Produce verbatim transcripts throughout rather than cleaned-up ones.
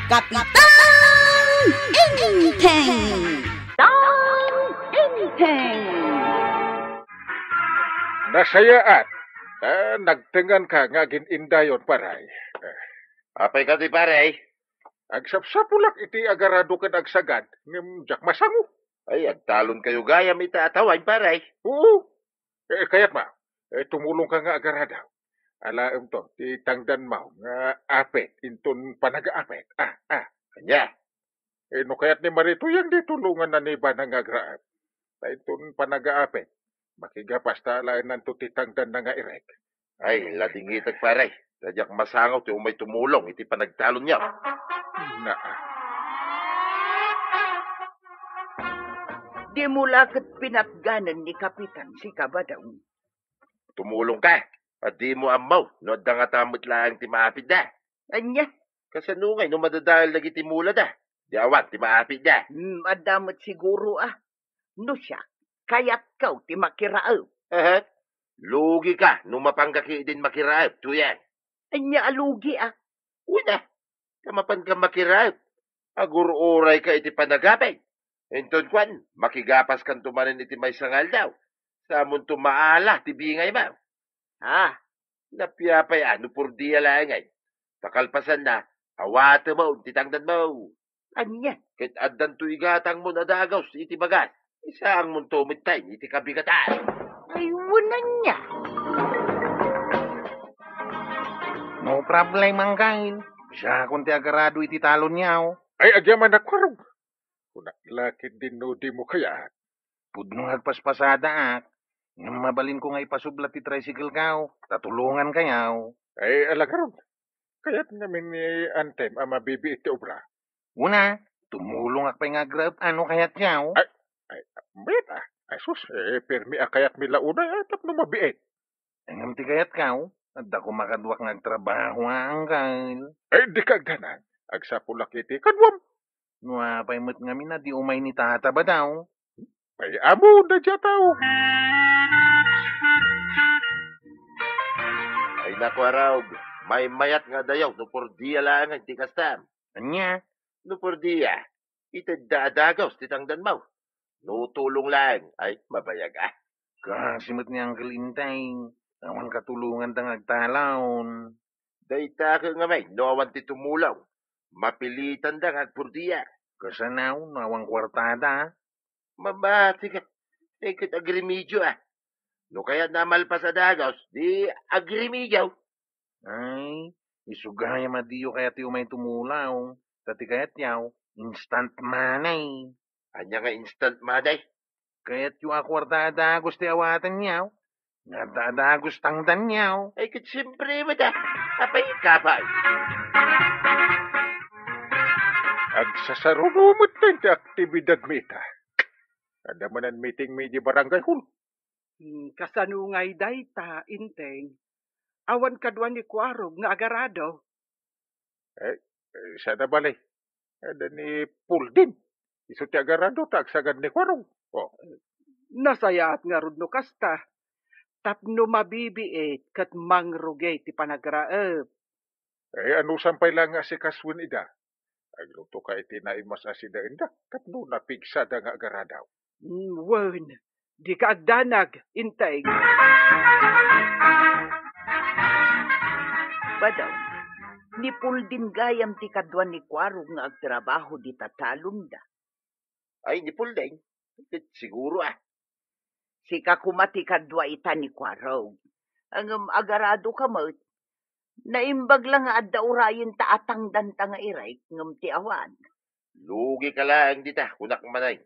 Kapitan Enteng! Kapitan Enteng! Nasayaat. Ah, nagtengnganka nga agin-indayon, pare. Apay kadi, pare? Agsapsapulak iti agarado ken agsagad, ngem diak masango. Ay, agtalon kayo gayam ita a tawaen, pare. Oo. Eh, kayatmo, eh, tumulongka nga agarado. Alaemto ti tangdanmo nga apit inton panagaapit. Ah, ah. Ania? Eh, no kayat ni Maritoy, tulonganna ni Banang nga agraem. Ta inton panagaapit, makigapas ta alaennanto ti tangdanna nga irek. Ay, ladingitek, pare. Ta diak masango ti umay tumulong iti panagtalonyo. Naa. Dimo la ket pinatganen ni Kapitan Sikabadong. Tumulongka. A dimo ammo no adda ngata met laeng ti maapitda. Ania? Kasano ngay no madadael dagiti mulada? Di awan ti maapitda. Hmm, adda met siguro, ah. No siak, kayatko ti makiraep. Aha. Lugika no mapanka ketdin makiraep, Tuyang. Ania a lugi, ah? Wen a, ta mapanka makiraep, agur-urayka iti panagapit. Inton kuan, makigapaskanto manen iti maysa nga aldaw. Sa amonto maala ti bingaymo. Ah, napiapay a no purdia laengen. Ta kalpasanna, awatemon ti tangdanmo. Ania? Ket addanto igatangmon a dagus iti bagas. Isaangmonto metten iti kabigatan. Ay, wen ania? No problem, Anggail. Siakon ti agarado iti talonyo. Ay, agyamanak, Kuarog. Kunak la ketdin no dimo kayat. Pudno nga agpaspasadaak, ngem mabalinko nga ipasubla ti tricycle-ko, ta tulongankayo. Ay, ala ngarud. Kayat ngamin ni Antem a mabibiit ti obra. Wen a, tumulongak pay nga agraep no kayatyo. Ay, ay, met a. Ay, sus, eh, permi a kayatmi la unay, ay, tapno mabiit. Ngem ti kayatko, adda koma kaduak nga agtrabaho, Anggail. Ay, dika agdanag. Agsapulak iti kaduam. No apay met ngamin a di umay ni Tata Badaw? Ay, ammom daydiay a tao. Ay, naku, Kuarog, maymayat nga adayo no purdia laengen ti kastam. Ania? No purdia, itedda a dagus ti tangdanmo. No tulong laeng, ay, mabayag a. Kaasi met ni Uncle Enteng, awan katulonganda nga agtalon. Dayta ket ngamin, no awan ti tumulong, mapilitanda nga agpurdia. Kasano, no awan kuartada? Mamatika, ay ket agremedio a. No kayatna a malpas a dagus, di agremedio. Ay, isu gayam a diyo kayat ti umay tumulong, ta ti kayatyo, instant money. Ania nga instant money? Kayatyo a kuarta a dagus ti awatenyo, nga adda a dagus tangdanyo. Ay, ket siempre met a. Apay, kapay. Agsasaruno met ti aktibidadmi ita. Adda manen meetingmi di barangay hall. Hmm, kasano ngay dayta, Enteng? Awan kadua ni Kuarog nga agarado? Eh, eh, sada bale. Adda ni Puldin. Isu ti agarado ta agsagad ni Kuarog. Oh. Nasayaat ngarud no kasta. Tapno mabibiit ket mangrugi ti panagraep. Eh, anusan pay la nga asikasoen ida? Aglutoka iti naimas a sidaenda tapno napigsada nga agarado. Mm, wen, dika agdanag, Enteng. Badaw, ni Puldin gayam ti kadua ni Kuarog nga agtrabaho dita talonda. Ay, ni Puldin? Ket siguro a. Sika koma ti kadua ita ni Kuarog. Ngem agaradoka met. Naimbag la nga adda urayenta a tangdanta nga irek ngem ti awan. Lugika laeng dita, kunak manen.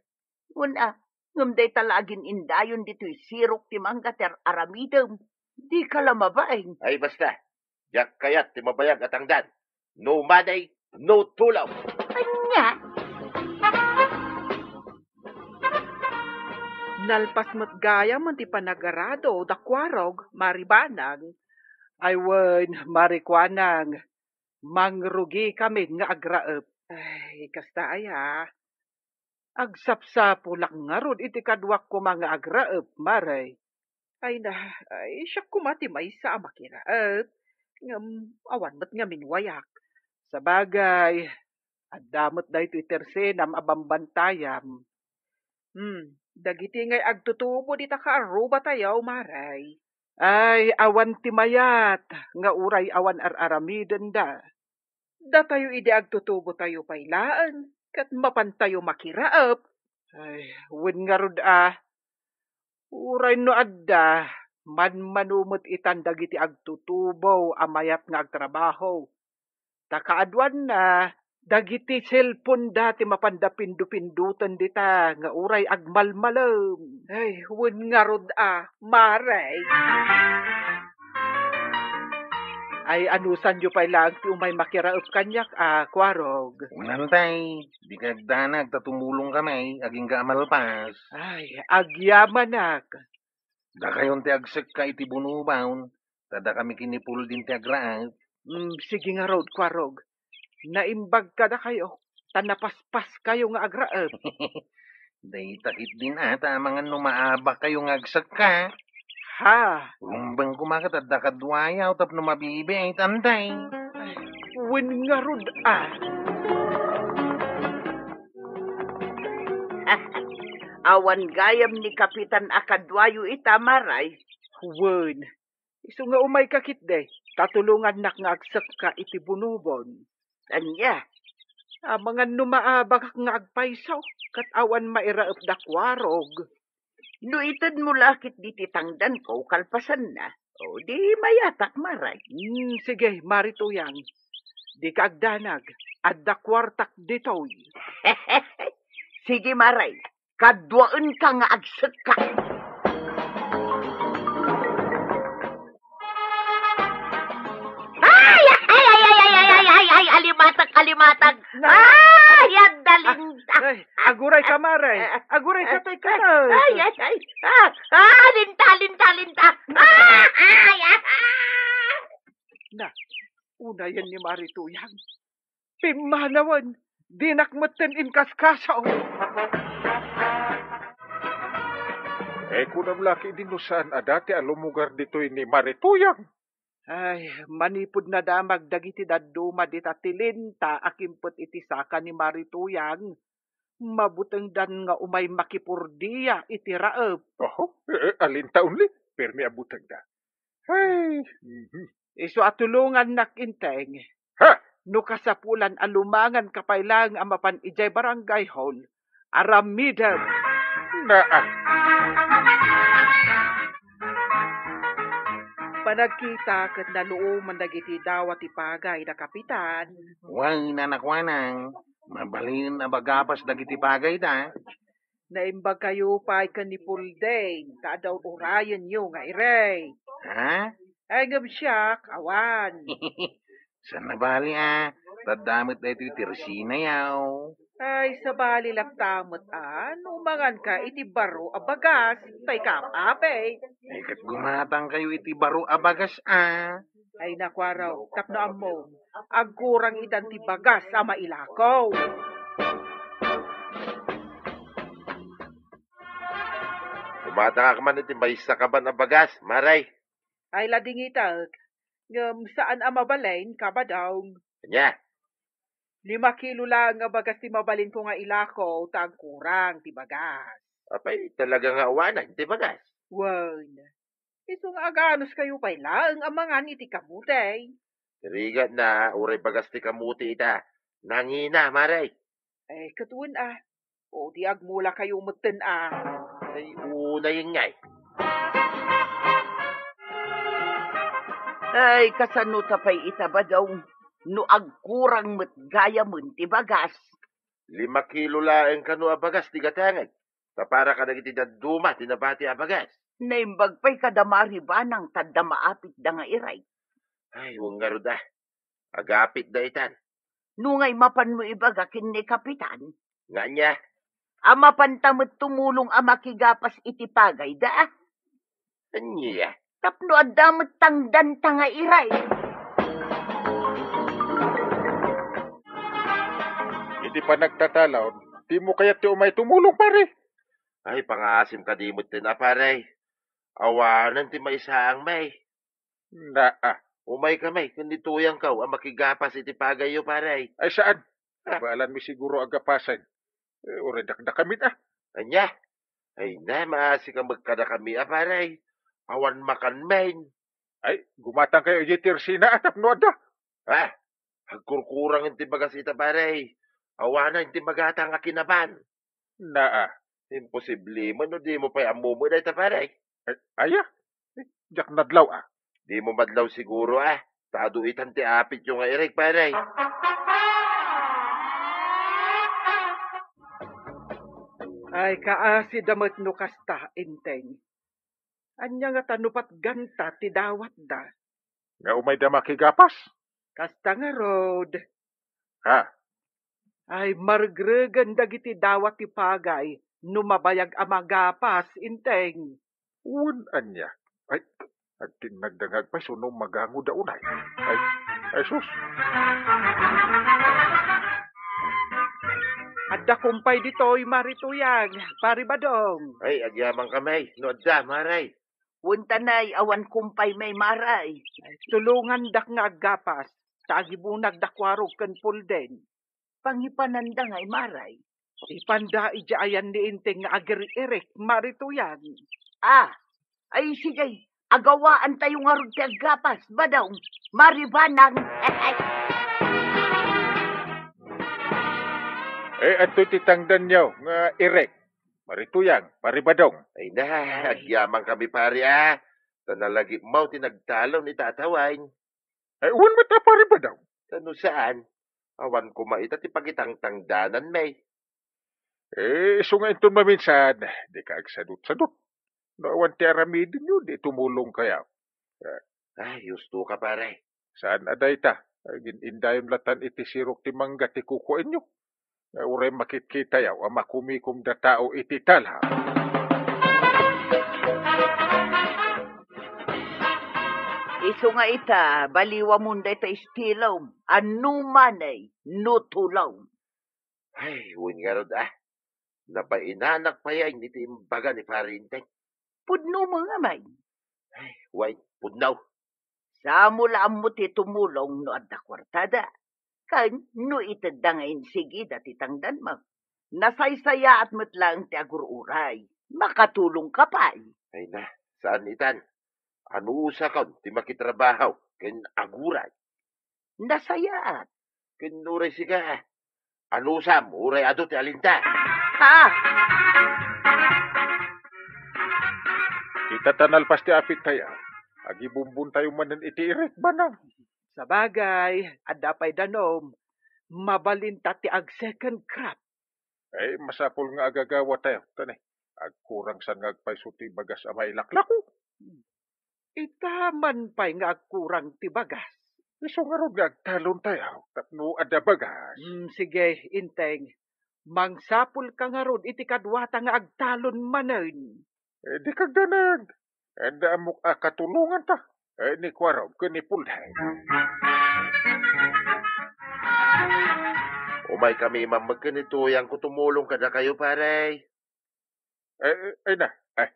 Wen a, ngem dayta la agin-indayon ditoy sirok ti mangga ti ar-aramidem. Dika la mabain. Ay, basta. Diak kayat ti mabayag a tangdan. No money, no tulong. Ania? Nalpas met gayam ti panagarado da Kuarog, Mari Banang. Ay wen, Mari Kuanang, mangrugikamin nga agraep. Ay, kasta aya. Agsapsapulak ngarud iti kaduak koma nga agraep, Mari. Ay na, ay, siak koma ti maysa a makiraep. Ngem awan met ngamin wayak. Sabagay, Adda met daytoy tersenam a bambantayam. Hmm, dagiti ngay agtutubo dita kaarrubatayo, Mare. Ay, awan ti mayat nga uray awan ar-aramidenda. Datayo idi agtutubotayo pay laeng, ket mapantayo makiraep. Ay, wen ngarud a, uray no adda, manmano met itan dagiti agtutubo a mayat nga agtrabaho. Ta kaaduanna, dagiti cellphone-da ti mapanda pindupindoten dita nga uray agmalmalem. Ay, wen ngarud a, Mare. Ay, anusanyo pay laeng ti umay makiraep kaniak a, Kuarog. Unantay, di kagdanag ta tumulong kami, agingga a malpas. Ay, agyamanak. Dakayon ti agsekka iti bunobon, ta dakami ken ni Pulding ti agraep. Mm, sige ngarud, Kuarog. Naimbag kadakayo, ta napaspaskayo nga agraep. Dayta ketdin a, ta amangan no maabakayo nga agsekka. Ha? Rumbeng koma ket adda kaduayo tapno mabibiit, antay. Ay, wen ngarud a. Awan gayam ni Kapitan a kaduayo ita, Mare. Wen, isu nga umayka ketdi, ta tulongannak nga agsekka iti bunobon. Ania? Amangan no maabakak nga agpayso, ket awan mairaepda Kuarog. No itedmo la ketdi ti tangdanko kalpasanna, o di mayatak, Mare. Hmm, sige, Mare Tuyang. Dika agdanag, adda kuartak ditoy. Sige, Mare. Kaduaenka nga agsekka. Ay, ay, ay, ay, ay, ay, ay, ay, ay, alimatag, alimatag. Na- Ay, adda Linda. Ay, aguray ka, Mare. Aguray ka, tay ka, tay. Ay, ay, ay. Ah, ah, Linda, Linda, Linda. Ah, ay, ah, ah. Na, unayen ni Mare Tuyang. Pimmanawen, dinak metten inkaskaso. Eh, kunam la ketdi no saan a dati a lumugar ditoy ni Mare Tuyang. Ay, manipud nadamag dagiti dadduma dita ti Linda a kimpet iti saka ni Mare Tuyang, mabutengdan nga umay makipurdia iti raep. Oho, eh, eh, a Linda only, permi a butengda. Ay, mhm. Isu a tulongannak, Enteng. Ha? No kasapulan a lumanganka pay laeng a mapan idiay barangay hall, aramidem. Naa. Panagkita ket naluoman dagiti dawa ti pagayda, Kapitan. Wen, nakuanang, mabalin a bagapas dagiti pagayda. Naimbagkayo pay ken ni Pulding, ta adda urayenyo nga irey. Ha? Ay, ngem siak, awan. Saan nabali a, ta adda met daytoy tersinayo. Ay, sabali latta met a, no manganka iti baro a bagas, tay kaap-api. Ay, ket gumatangkayo iti baro a bagas a. Ay, nakuaro, tapno ammom, agkurang itan ti bagas a mailako. Gumatangak man iti maysa kaban a bagas, Mare. Ay, ladingitek. Ngem saan a mabalin, Kabadong. Ania? Lima kilo laeng a bagas ti mabalinko nga ilako, ta agkurang ti bagas. Apay, talaga nga awanan ti bagas? Wen. Isu nga aganuskayo pay laeng a mangan iti kamote. Rigat na, uray bagas ti kamote ita. Nangina, Mare. Eh, ket wen a. O, di agmulakayo metten a. Ay, unayen ngay. Ay, kasano ta pay ita, Badong, no agkurang met gayamen ti bagas? Lima kilo laeng kano a bagas ti gatangek. Ta para kadagiti dadduma ti nabati a bagas. Naimbag pay kada maribanang ta adda maapitda nga irey. Ay, wen ngarud a. Agapitda itan. Nungay mapanmo ibaga ken ni Kapitan. Nga ania? A mapanta met tumulong a makigapas iti pagayda. Ania? Tapno adda met tangdanta nga irey. Iti panagtatalaon, dimo kayat ti umay tumulong, pare? Ay, pangaasim kadi metten a, pare. Awanen ti maisaang, may. Naa. Umay kami, ken ni Tuyangko a makigapas iti pagayyo, pare. Ay, saan? Ah. Balanmi siguro a gapasen. Eh, uray dakdakamin, ah. Ania? Ay na, maasika met kadakami, a, pare. Awan makan men. Ay, gumatangkayo idiay tersina, a, tapno adda. Ah, agkurkurang ti bagas ita, pare. Awanen ti magatang a kinaban. Naa. Imposible man no dimo pay ammo met dayta, pare. Ay, aya? Eh, diak nadlaw, a. Dimo madlaw siguro, a. Ta adu itan ti apityo nga irek, pare. Ay, kaasi da met no kasta, Enteng. Ania ngata no patganta ti dawatda? Nga umayda makigapas? Kasta ngarud. Ha? Ay, maregregen dagiti dawat ti pagay no mabayag a magapas, Enteng. Wen ania? Ay, agtinnagda nga agpayso no magangoda unay. Ay, ay sus. Adda kumpay ditoy, Mari Tuyang, Pari Badong. Ay, agyamankami. No adda, Mari. Wen ta nay, awan kumpaymi, Mari. Tulongandak nga aggapas, ta agibunagda Kuarog ken Pulden. Pangipananda ngay, Mari. Ipanda idiay ayan ni Enteng nga agir-irek, Mari Tuyang. Ah, ay sige, agawaantayo ngarud ti aggapas, Badong, Mari Banang. Eh, adtoy ti tangdanyo nga irek, Mari Tuyang, Pari Badong. Ay na, agyamankami, pare, a. Ta nalagipmaw ti nagtalon ita a tawen. Ay, wen met a, Pari Badong. Ta no saan, awan koma ita ti pakitangtangdananmi. Eh, isu nga inton maminsan, dika agsadutsadut. No awan ti aramidenyo, di tumulongkayo. Eh. Ay, husto ka, pare. Saan a dayta? Agin-indayon latan iti sirok ti mangga ti kukuaenyo. Nga uray makitkitayo a makumikom da tao iti tala. Isu nga ita, baliwamon dayta estilom, a no manay, no tulom. Ay, wen ngarud, a. Nabainanak pay iti imbaga ni Pari Enteng. Pudno met ngay. Ay, wen, pudno. Samo la ammo ti tumulong no adda kuartada. Ken no itedda nga insigida ti tangdanmo. Nasaysayaat met laeng ti agur-uray. Makatulongka pay. Ay na, saan itan. Anusakon ti makitrabaho ken aguray. Nasayaat. Ken uray sika, anusam uray adu ti alinta. Ha? Ita ta nalpas ti apittayo, agibumbontayo manen iti irek, Banang. Sabagay, adda pay danum. Mabalinta ti ag-second crop. Ay, masapul nga agagawatayo, ta ne, agkurang san nga agpayso ti bagas a mailaklako. Ita man pay nga agkurang ti bagas. Isu ngarud nga agtalontayo tapno adda bagas. Mm, sige, Enteng. Mangsapulka ngarud iti kaduata nga agtalon manen. Eh, di kagdanag. Adda ammok a katulonganta. Eh, ni Kuarog ken ni Pulden. Umaykami man met ken ni Tuyang ko tumulong kadakayo, pare. Eh, eh, ay na. Ay,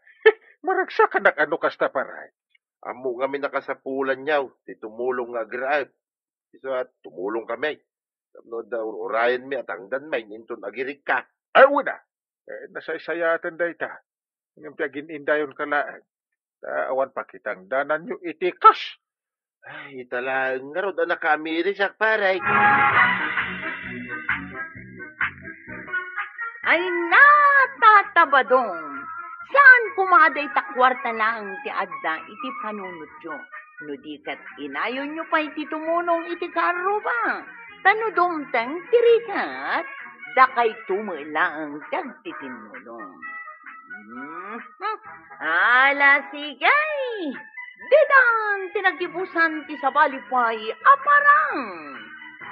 maragsakanak a no kasta, pare. Ammok ngamin a kasapulanyo ti tumulong nga agraep. Isu a tumulongkami. Tapno adda ur-urayenmi a tangdanmi inton agirikka. Ay, wen a. Eh, nasaysayaaten dayta. Ngem ti agin-indayonka laeng. Ta awan pakitangdananyo iti kas. Ay, ita laeng ngarud a nakaamirisak, pare. Ay, natatabadong. Saan koma a dayta kuarta laeng ti adda iti panunotyo? No di ket inayonyo pay ti tumulong iti kaarruba. Ta no dumteng ti rigat, dakayto met laeng ti agtitinnulong. Mhm. Ala, sige! Ditan ti naggibusan ti sabali pay a parang.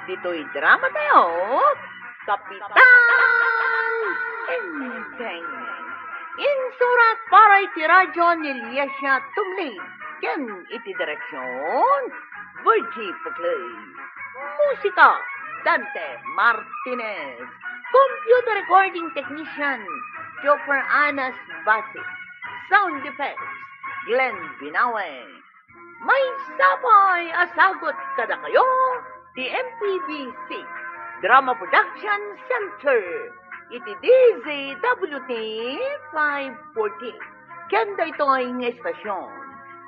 Ditoy drama tayo, Kapitan Enteng. Insurat para iti radyo ni Liesia Tumlid, ken iti direksyon, Virgie Puclay. Musika, Dante Martinez. Computer recording technician, Joffer Anas Basi. Sound effects, Glenn Binawe. Maysa pay a sagut kadakayo ti M P B C. Drama Production Center iti D Z W T five forty. Ken daytoy nga estasyon,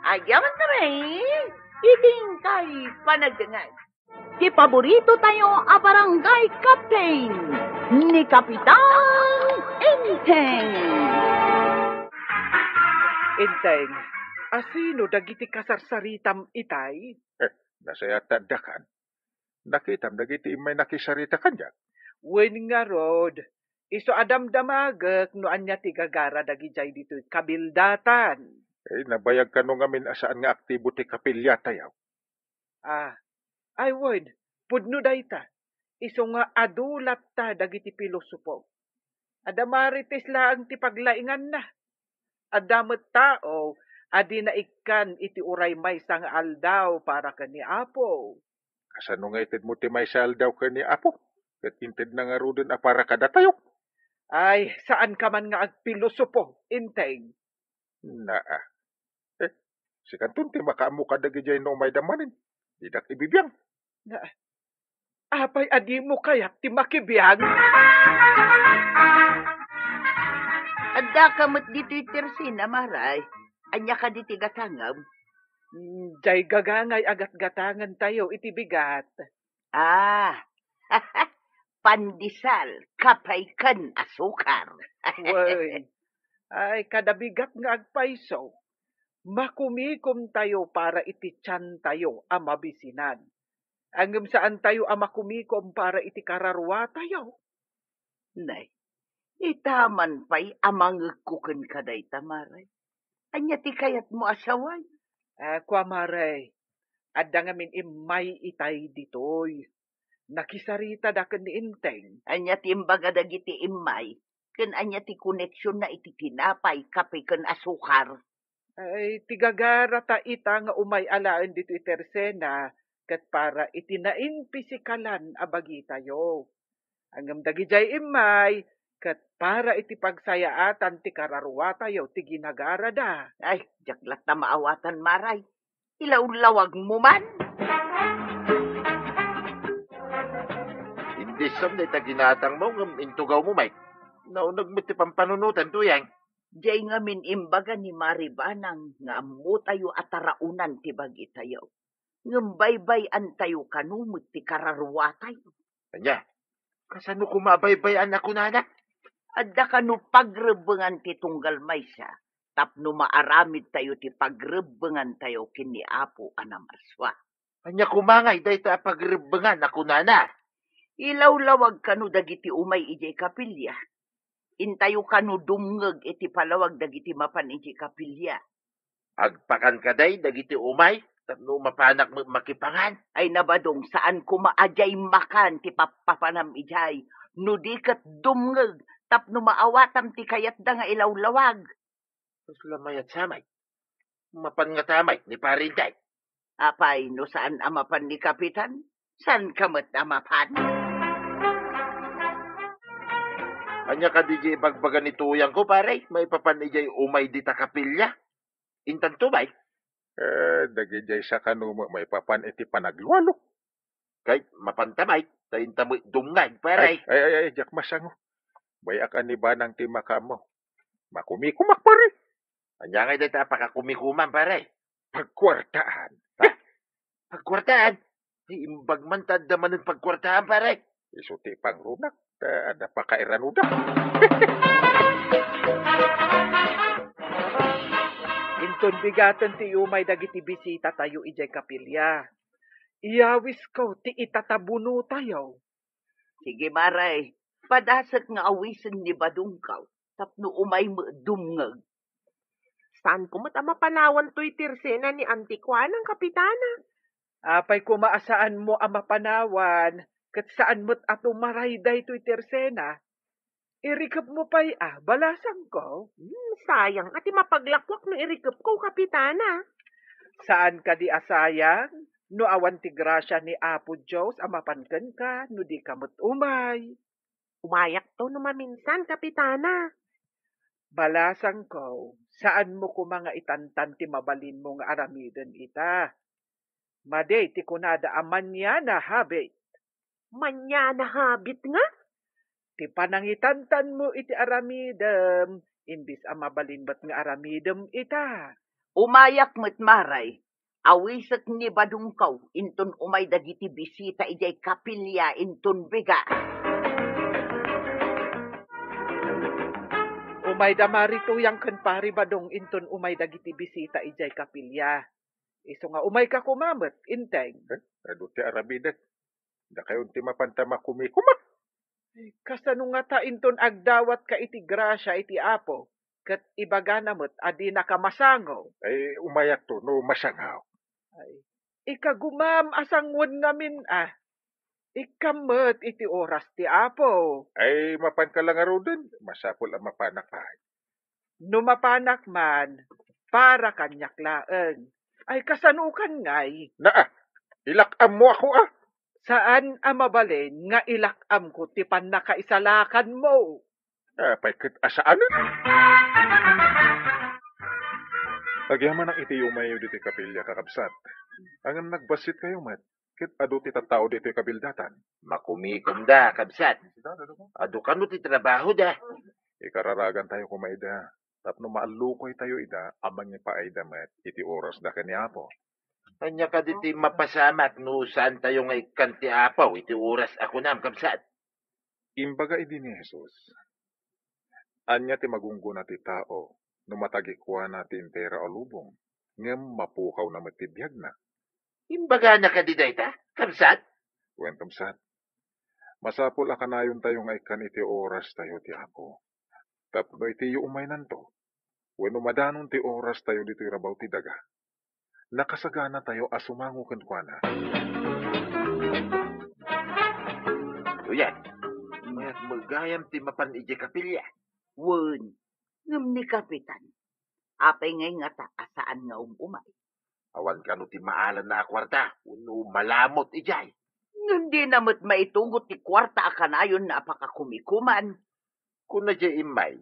agyaman kami iti inkay panagdengngeg. Ti paborito tayo a barangay captain, ni Kapitan Enteng. Enteng, asino dagiti kasarsaritam itay? Eh, nasayaat ta adda kan. Nakitam dagiti immay nakisarita kaniak? Wen ngarud, isu a damdamagek no ania ti gagara dagidiay ditoy kabildatan. Eh, nabayag kano ngamin a saan nga aktibo ti kapilya tayo? Ah, ay wen, pudno dayta. Isu nga adu latta dagiti pilosopo. Adda Marites laeng ti paglainganna. Adda met tao a dina ikkan iti uray maysa nga aldaw para ken ni Apo. Kasano nga itedmo ti maysa aldaw ken ni Apo? Ket intedna ngaruden a para kadatayo? Ay, saanka man nga agpilosopo, Enteng. Naa. Eh, sikanton ti makaammo kadagidiay no umayda manen. Didak ibibiang. Na, apay a dimo kayat ti makibiag? Addaka met ditoy tersena, Maray. Ania kadi ti gatangem? Mm, diay gagangay a gatgatangen tayo iti bigat. Ah, pandesal, kape ken asukar. Wen, ay, kada bigat nga agpayso, makumikom tayo para iti tian tayo a mabisinan. Ngem saan tayo a makumikom para iti kararua tayo. Nay, ita man pay a mangegko kenka dayta, Maray. Ania ti kayatmo a sawen? Ah, kua, Maray, adda ngamin immay itay ditoy. Nakisaritada ken ni Enteng. Ania ti imbaga dagiti immay? Ken ania ti koneksionna iti tinapay, kape, ken asukar? Ay, ti gagara ta ita nga umay alaen ditoy tersena ket para iti nainpisikalan a bagitayo. Ngem dagidiay immay ket para iti pagsayaatan ti kararuatayo ti ginagarada. Ay, diak latta maawatan, Maray. Ilawlawagmo man. Indisam dayta ginatangmo ngem intugawmo met. Nauneg met ti pampanunotan, Tuyang. Diay ngamin imbaga ni Mari Banang nga ammotayo a taraonan ti bagitayo. Ngem baybay-antayo kano met ti kararuatayo. Ania? Kasano koma a baybay-an a kunana? Adda kano pagrebbengan ti tunggal maysa tapno maaramidtayo ti pagrebbengantayo ken ni Apo a Namarsua. Ania koma ngay dayta a pagrebbengan a kunana? Ilawlawag kano dagiti umay idiay kapilya. Intayo kano dumngeg iti palawag dagiti mapan idiay kapilya. Agpakan kadi dagiti umay tapno mapanak met makipangan? Ay nabadong, saan koma a diay makan ti pappapanam idiay, no di ket dumngeg tapno maawatam ti kayatda nga ilawlawag. Kasla mayat sa met? Mapan ngata met ni Pari Enteng? Apay, no saan a mapan ni Kapitan, saanka met a mapan? Ania kadi diay ibagbaga ni Tuyangko, pare? Maipapan idiay umay dita kapilya? Intanto met? Eh, dagidiay sa kano met maipapan iti panaglualo. Ket mapanta met, ta inta met dumngeg, pare. Ay, ay, ay, ay, diak masango. Bay-ak a ni Banang ti makaammo. Makumikumak, pare. Ania ngay dayta a pakakumikuman, pare? Pagkuartaan. Ha? Pagkuartaan? Ay, imbag man ta adda manen pagkuartaan, pare. Isu ti pangrunak, ta adda pakairanuda. Inton bigaten ti umay dagiti bisitatayo idiay kapilya, iyawisko ti itatabunotayo. Sige, Mare, padasek nga awisen ni badongko tapno umay met dumngeg. Saanko met a mapanawan toy tersena ni Antiquanang, Kapitana? Apay koma a saanmo a mapanawan, ket saan met a tumaray daytoy tersena. Irikepmo pay a, balasangko? Hmm, sayang a ti mapaglakuak no irikepko, Kapitana. Saan kadi a sayang? No awan ti grasia ni Apo Dios a mapan kenka, no dika met umay. Umayakto no maminsan, Kapitana. Balasangko, saanmo koma nga itantan ti mabalinmo nga aramiden ita. Madi ti kunada a mañana habit. Mania nahabit nga? Ti panangitantanmo iti aramidem, imbis a mabalin met nga aramidem ita. Umayak met, Maray. Awisek ni Badungko inton umay dagiti bisita idiay kapilya inton biga. Umayda Mari Tuyang ken Pari Badong inton umay dagiti bisita idiay kapilya. Isu nga umayka koma met, Enteng. Eh, adu ti aramidek. Dakayon ti mapanta makumikuma. Ay, kasano ngata inton agdawatka iti grasia iti Apo, ket ibagana met a dinaka masango? Ay, umayakto no masango. Ay, ikagumam a sangoen ngamin a. Ikkam met iti oras ti Apo. Ay, mapanka la ngaruden, masapul a mapanak pay. No mapanak man, para kaniak laeng. Ay, kasanokan ngay? Naa, ilak-ammo ako, a. Saan a mabalin nga ilak-amko ti pannakaisalakanmo? Apay ket a saanen? Agyamanak iti yumayyo ditoy kapilya, kakabsat. Ngem nagbassit kayo met, ket adu ti tattao ditoy kabildatan. Makumikomda, kabsat. Adu kano ti trabahoda. Ikararagantayo koma ida, tapno maallukoytayo ida a mangipaayda met iti orasda ken ni Apo. Ania kadi ti mapasamak no saantayo nga ikkan ti Apo iti oras a kunam, kabsat? Imbaga idi ni Jesus, ania ti magunggona ti tao no matagikuana ti entero a lubong, ngem mapukawna met ti biagna? Imbagana kadi dayta, kabsat? Wen, kabsat. Masapul a kanayontayo nga ikkan iti orastayo ti Apo. Tapno iti iyo umaynanto, wenno madanon ti orastayo ditoy rabaw ti daga, nakasaganatayo a sumango kenkuana. Uyan, mayat met gayam ti mapan idiay kapilya. Wen, ngem ni Kapitan, apay ngay ngata a saan nga um-umay? Awan kano ti maalanna a kuarta, wenno malamut idiay. Ngem dina met maitugot ti kuarta a kanayonna a pakakumikuman. Kuna diay immay,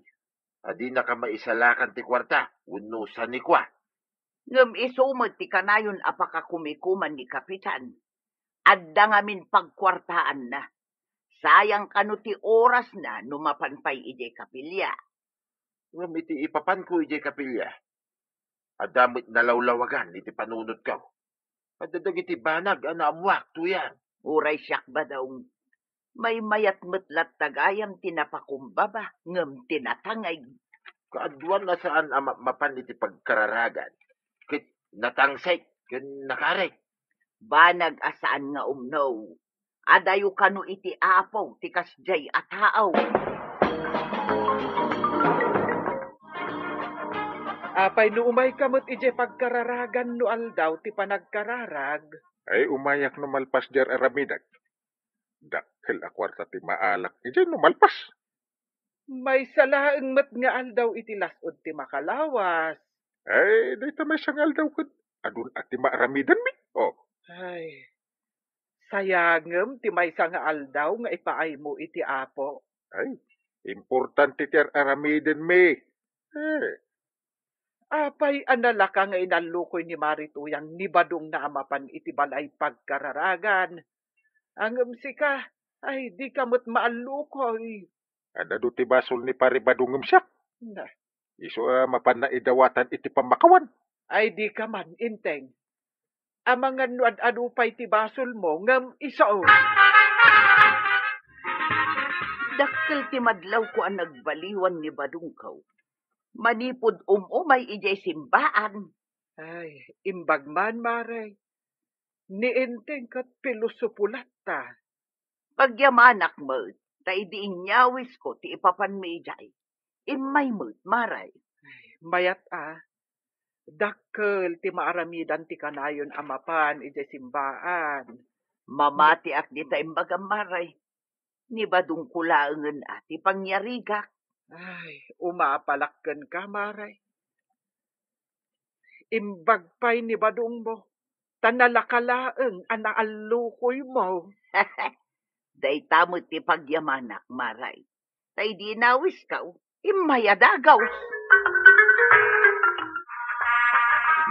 a dinaka maisalakan ti kuarta wenno sanikua. Ngem isu met ti kanayon a pakakumikuman ni Kapitan. Adda ngamin pagkuartaanna. Sayang kano ti orasna no mapan pay idiay kapilya. Ngem iti ipapanko idiay kapilya, adda met nalawlawagan iti panunotko. Adda dagiti banag a naammoak, Tuyang. Uray siak, Badong. Maymayat met latta gayam ti napakumbaba ngem ti natangeg. Kaaduan a saan a mapmapan iti pagkararagan, ket natangsek ken nakarik. Banag a saan nga umno. Adayo kano iti Apo ti kasdiay a tao. Apay no umayka met idiay pagkararagan no aldaw ti panagkararag? Ay, umayak no malpas diay aramidek. Dakkel a kuarta ti maalak idiay no malpas. Maysa laeng met nga aldaw iti las-ud ti makalawas. Ay, dayta maysa nga aldaw ket adun a ti maaramidenmi. Oh. Ay, sayangem ti maysa nga aldaw nga ipaaymo iti Apo. Ay, importante ti ar-aramidenmi. Eh. Apay a nalaka nga inallukoy ni Mari Tuyang ni Badongna a mapan iti balay pagkararagan? Ngem sika, ay, dika met maallukoy. Adda ti basol ni Pari Badong ngem siak. Na. Isu a mapanna idawatan iti pammakawan. Ay, dika man, Enteng. Amangan no ad-adu pay ti basolmo, ngem isu. Dakkel ti madlawko a nagbaliwan ni Badongko. Manipud um-umay idiay simbaan. Ay, imbag man, Mare. Ni Enteng ket pilosopo latta. Pagyamanak met, ta idi inyawisko ti ipapanmi idiay, immay met, Mare. Mayat a, dakkel ti maaramidan ti kanayon a mapan idiay simbaan. Mamatiak dita imbagam, Mare. Ni Badongko laengen a ti pangyarigak. Ay, umapalak kenka, Mare. Imbag pay ni Badongmo, ta nalaka laeng a naallukoymo. Dayta met ti pagyamanak, Mare. Ta idi inawisko, immay a dagaw.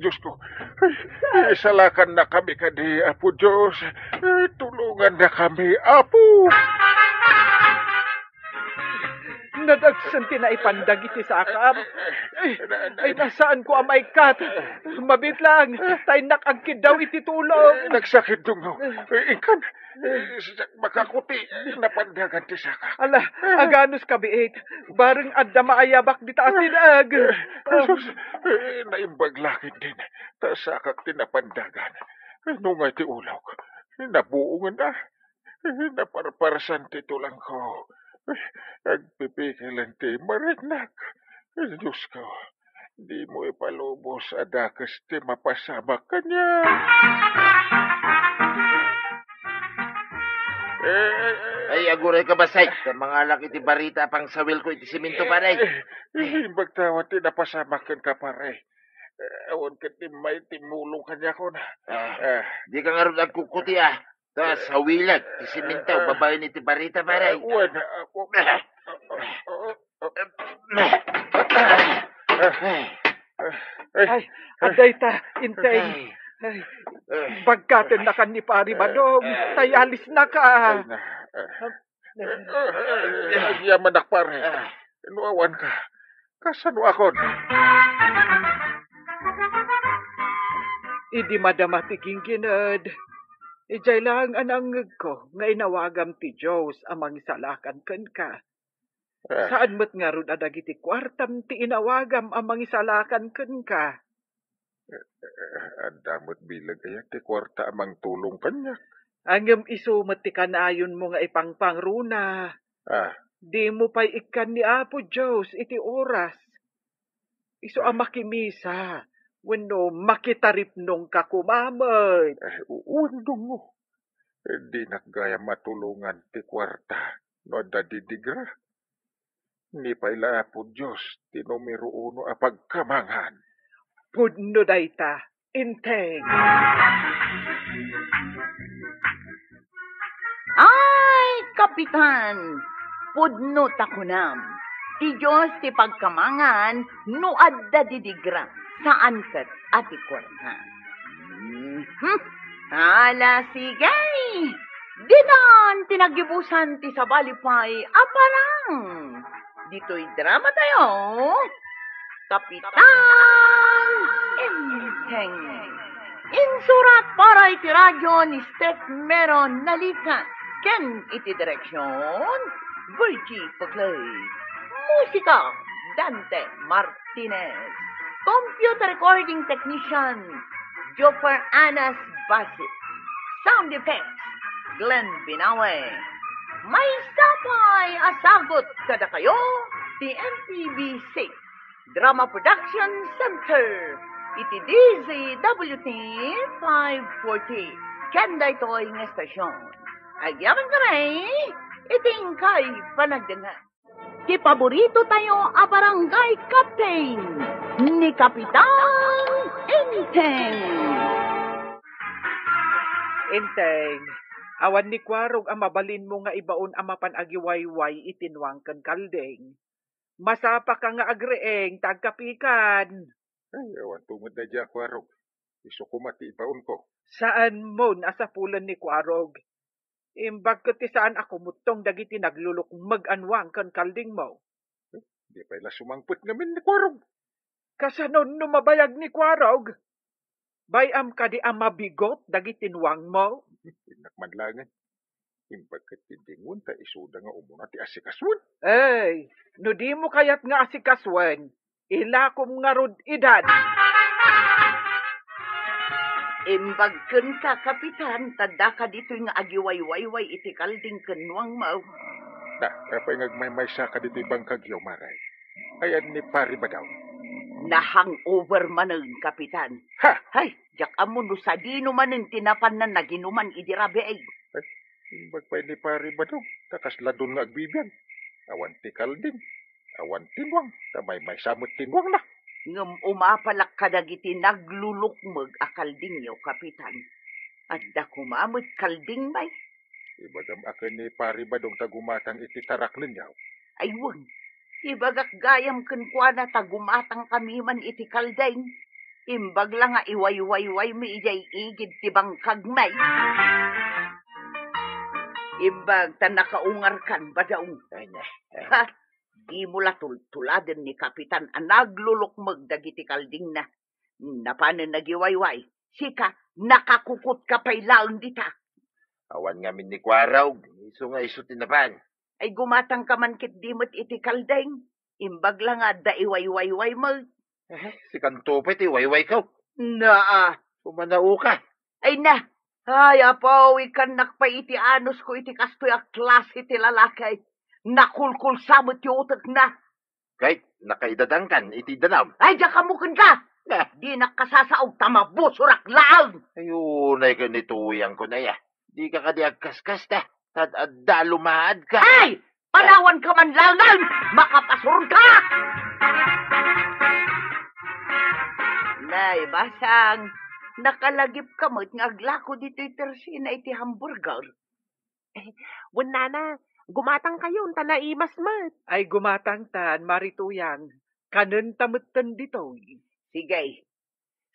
Diyos ko. Ay, isalakannakami kadi, Apo Diyos. Ay, tulongannakami, Apo. Nadagsen ti naipandag iti sakam. Ay, ay, na, saanko a maikkat. Mabiit lang, ta innak agkiddaw iti tulong. Nagsakit, Dungno. Inkan, siak makakuti, napandagan ti sakak. Ala, aganos kabiit. Bareng adda maayabak dita a sinag. Jesus, naimbag la ketdin. Ta sakak ti napandagan. Nungay ti ulok. Nabuongen a. Naparparsan ti tulangko. Agpipikilen ti mariknak. Diosko, dimo ipalubos a dakes ti mapasamak kaniak. Eh, Ay, aguray ka, Basay. Ta mangalak iti barita a pangsawilko iti siminto, pare. Eh, eh, imbag ta awan ti napasamak kenka, pare. Eh, awan ket immay ti mulong kaniakon. Ah, Ah. Di ka ngarud agkukuti, ah. Ta sawilek ti siminto babaen iti barita, pare. Eh, wen, ako. Ay, adda ita, Inteng. Ay, bagkatennakan ni Pari Badong, ta ialisnaka. Ay, na. Agyamanak, pare. No awanka, kasanoakon? Idi madama ti ginggined, idiay laeng a nangngegko nga inawagam ti Dios a mangisalakan kenka. Ah. Saan met ngarud a dagiti kuartam ti inawagam a mangisalakan kenka. Eh, adda met bileg aya ti kuarta a mangtulong kaniak. Ngem isu met ti kanayonmo nga ipangpangruna. Ah. Dimo pay ikkan ni Apo Dios iti oras. Isu a Ah. makimisa, wenno makitaripnongka koma met. Eh, u-, wen, Dungo. Eh, dinak gayam matulongan ti kuarta no adda didigra. Ni pay la Apo Dios ti numero uno a pagkamangan. Pudno dayta, Inteng. Ay, Kapitan, pudno ta kunam. Ti Dios ti pagkamangan no adda didigra, saan ket a ti kuarta. Mhm. Ala, sige. Ditan ti naggibusan ti sabali pay a parang. Ditoy drama tayo, Kapitan Enteng. Insurat para iti radyo ni Steph Meron Nalikan ken iti direksyon, Virgie Paglaw. Musika, Dante Martinez. Computer recording technician, Joffer Anas Basit. Sound effects, Glenn Binawe. Maysa pay a sagut kadakayo ti M P B six Drama Production Center iti D Z W T five forty. Ken daytoy nga estasyon. Agyaman kami iti inkay panagdengngeg. Ti paborito tayo a barangay captain, ni Kapitan Enteng. Enteng, awan ni Kuarog a mabalinmo nga ibaon a mapan agiwayway iti nuang ken kalding. Masapaka nga agreeng ta agkapikan. Ay, awan tumod na dia, Kuarog. Isu koma ti ibaonko. Saanmo a sapulen ni Kuarog. Imbag ket ti saan a kumuttong dagiti naglulukmeg a nuang ken kaldingmo. Di pay la sumangpet ngamin ni Kuarog. Kasano no mabayag ni Kuarog? Bay-am kadi a mabigot dagiti nuangmo? Innak man laengen. Imbag ket ti dingon ta isuda nga umuna ti asikasuen. Ey, no dimo kayat nga asikasuen, ilakom ngarud idan. Imbag kenka, Kapitan, ta daka ditoy nga agiwaywayway iti kalding ken nuangmo. Na, apay nga agmaymaysa ka ditoy bangkagyo, Maray? Ayan ni Pari Badaw. Na-hangover manen, Kapitan. Ha? Hay, diak ammo no sadino manen ti napanna naginuman idi rabii. Ay, imbag pay ni Pari Badong, ta kasla don nga agbibiag. Awan ti kalding, awan ti nuang, ta maymaysa met ti nuangna. Ngem umapalak kadagiti naglulukmeg a kaldingyo, Kapitan. Adda koma met kalding, bay. Ibagam a ken ni Pari Badong ta gumatang iti taraknenyo. Ay, wen. Ibagak gayam kenkuana ta gumatang kami man iti kalding. Imbag la nga iwaywaywaymi idiay igid ti bangkagmi. Imbag ta nakaungarkan, Badaw. Ay, na. Ha? Dimo la tultuladen ni Kapitan a naglulukmeg dagiti kaldingna. Napanen nagiwayway, sika, nakakukutka pay laeng dita. Awan ngamin ni Kuarog, isu nga isu ti napan. Ay, gumatangka man ketdi met iti kalding. Imbag la nga adda iwaywayway met. Eh, sikanto pay ti iwaywayko. Naa. Sumanaoka. Ay na. Ay, apo, ikannak pay iti anusko iti kastoy a klase ti lalaki. Nakulkulsa met ti utekna. Ket nakaidadangkan iti danum. Ay, diak ammo kenka! Ah. Dinak kasasaog ta mabusorak laeng! Ay, unay ken ni Tuyang ko na ya. Dika kadi agkaskasta, ta adda lumaadka. Ay! Panawanka man laeng! Makapasuronka! Nay, basang, nakalagipka met nga aglako ditoy tersina iti hamburger. Wen, nana, gumatangkayon ta naimas met. Ay, gumatangtan, Mari Tuyang. Kanenta metten ditoy. Sige.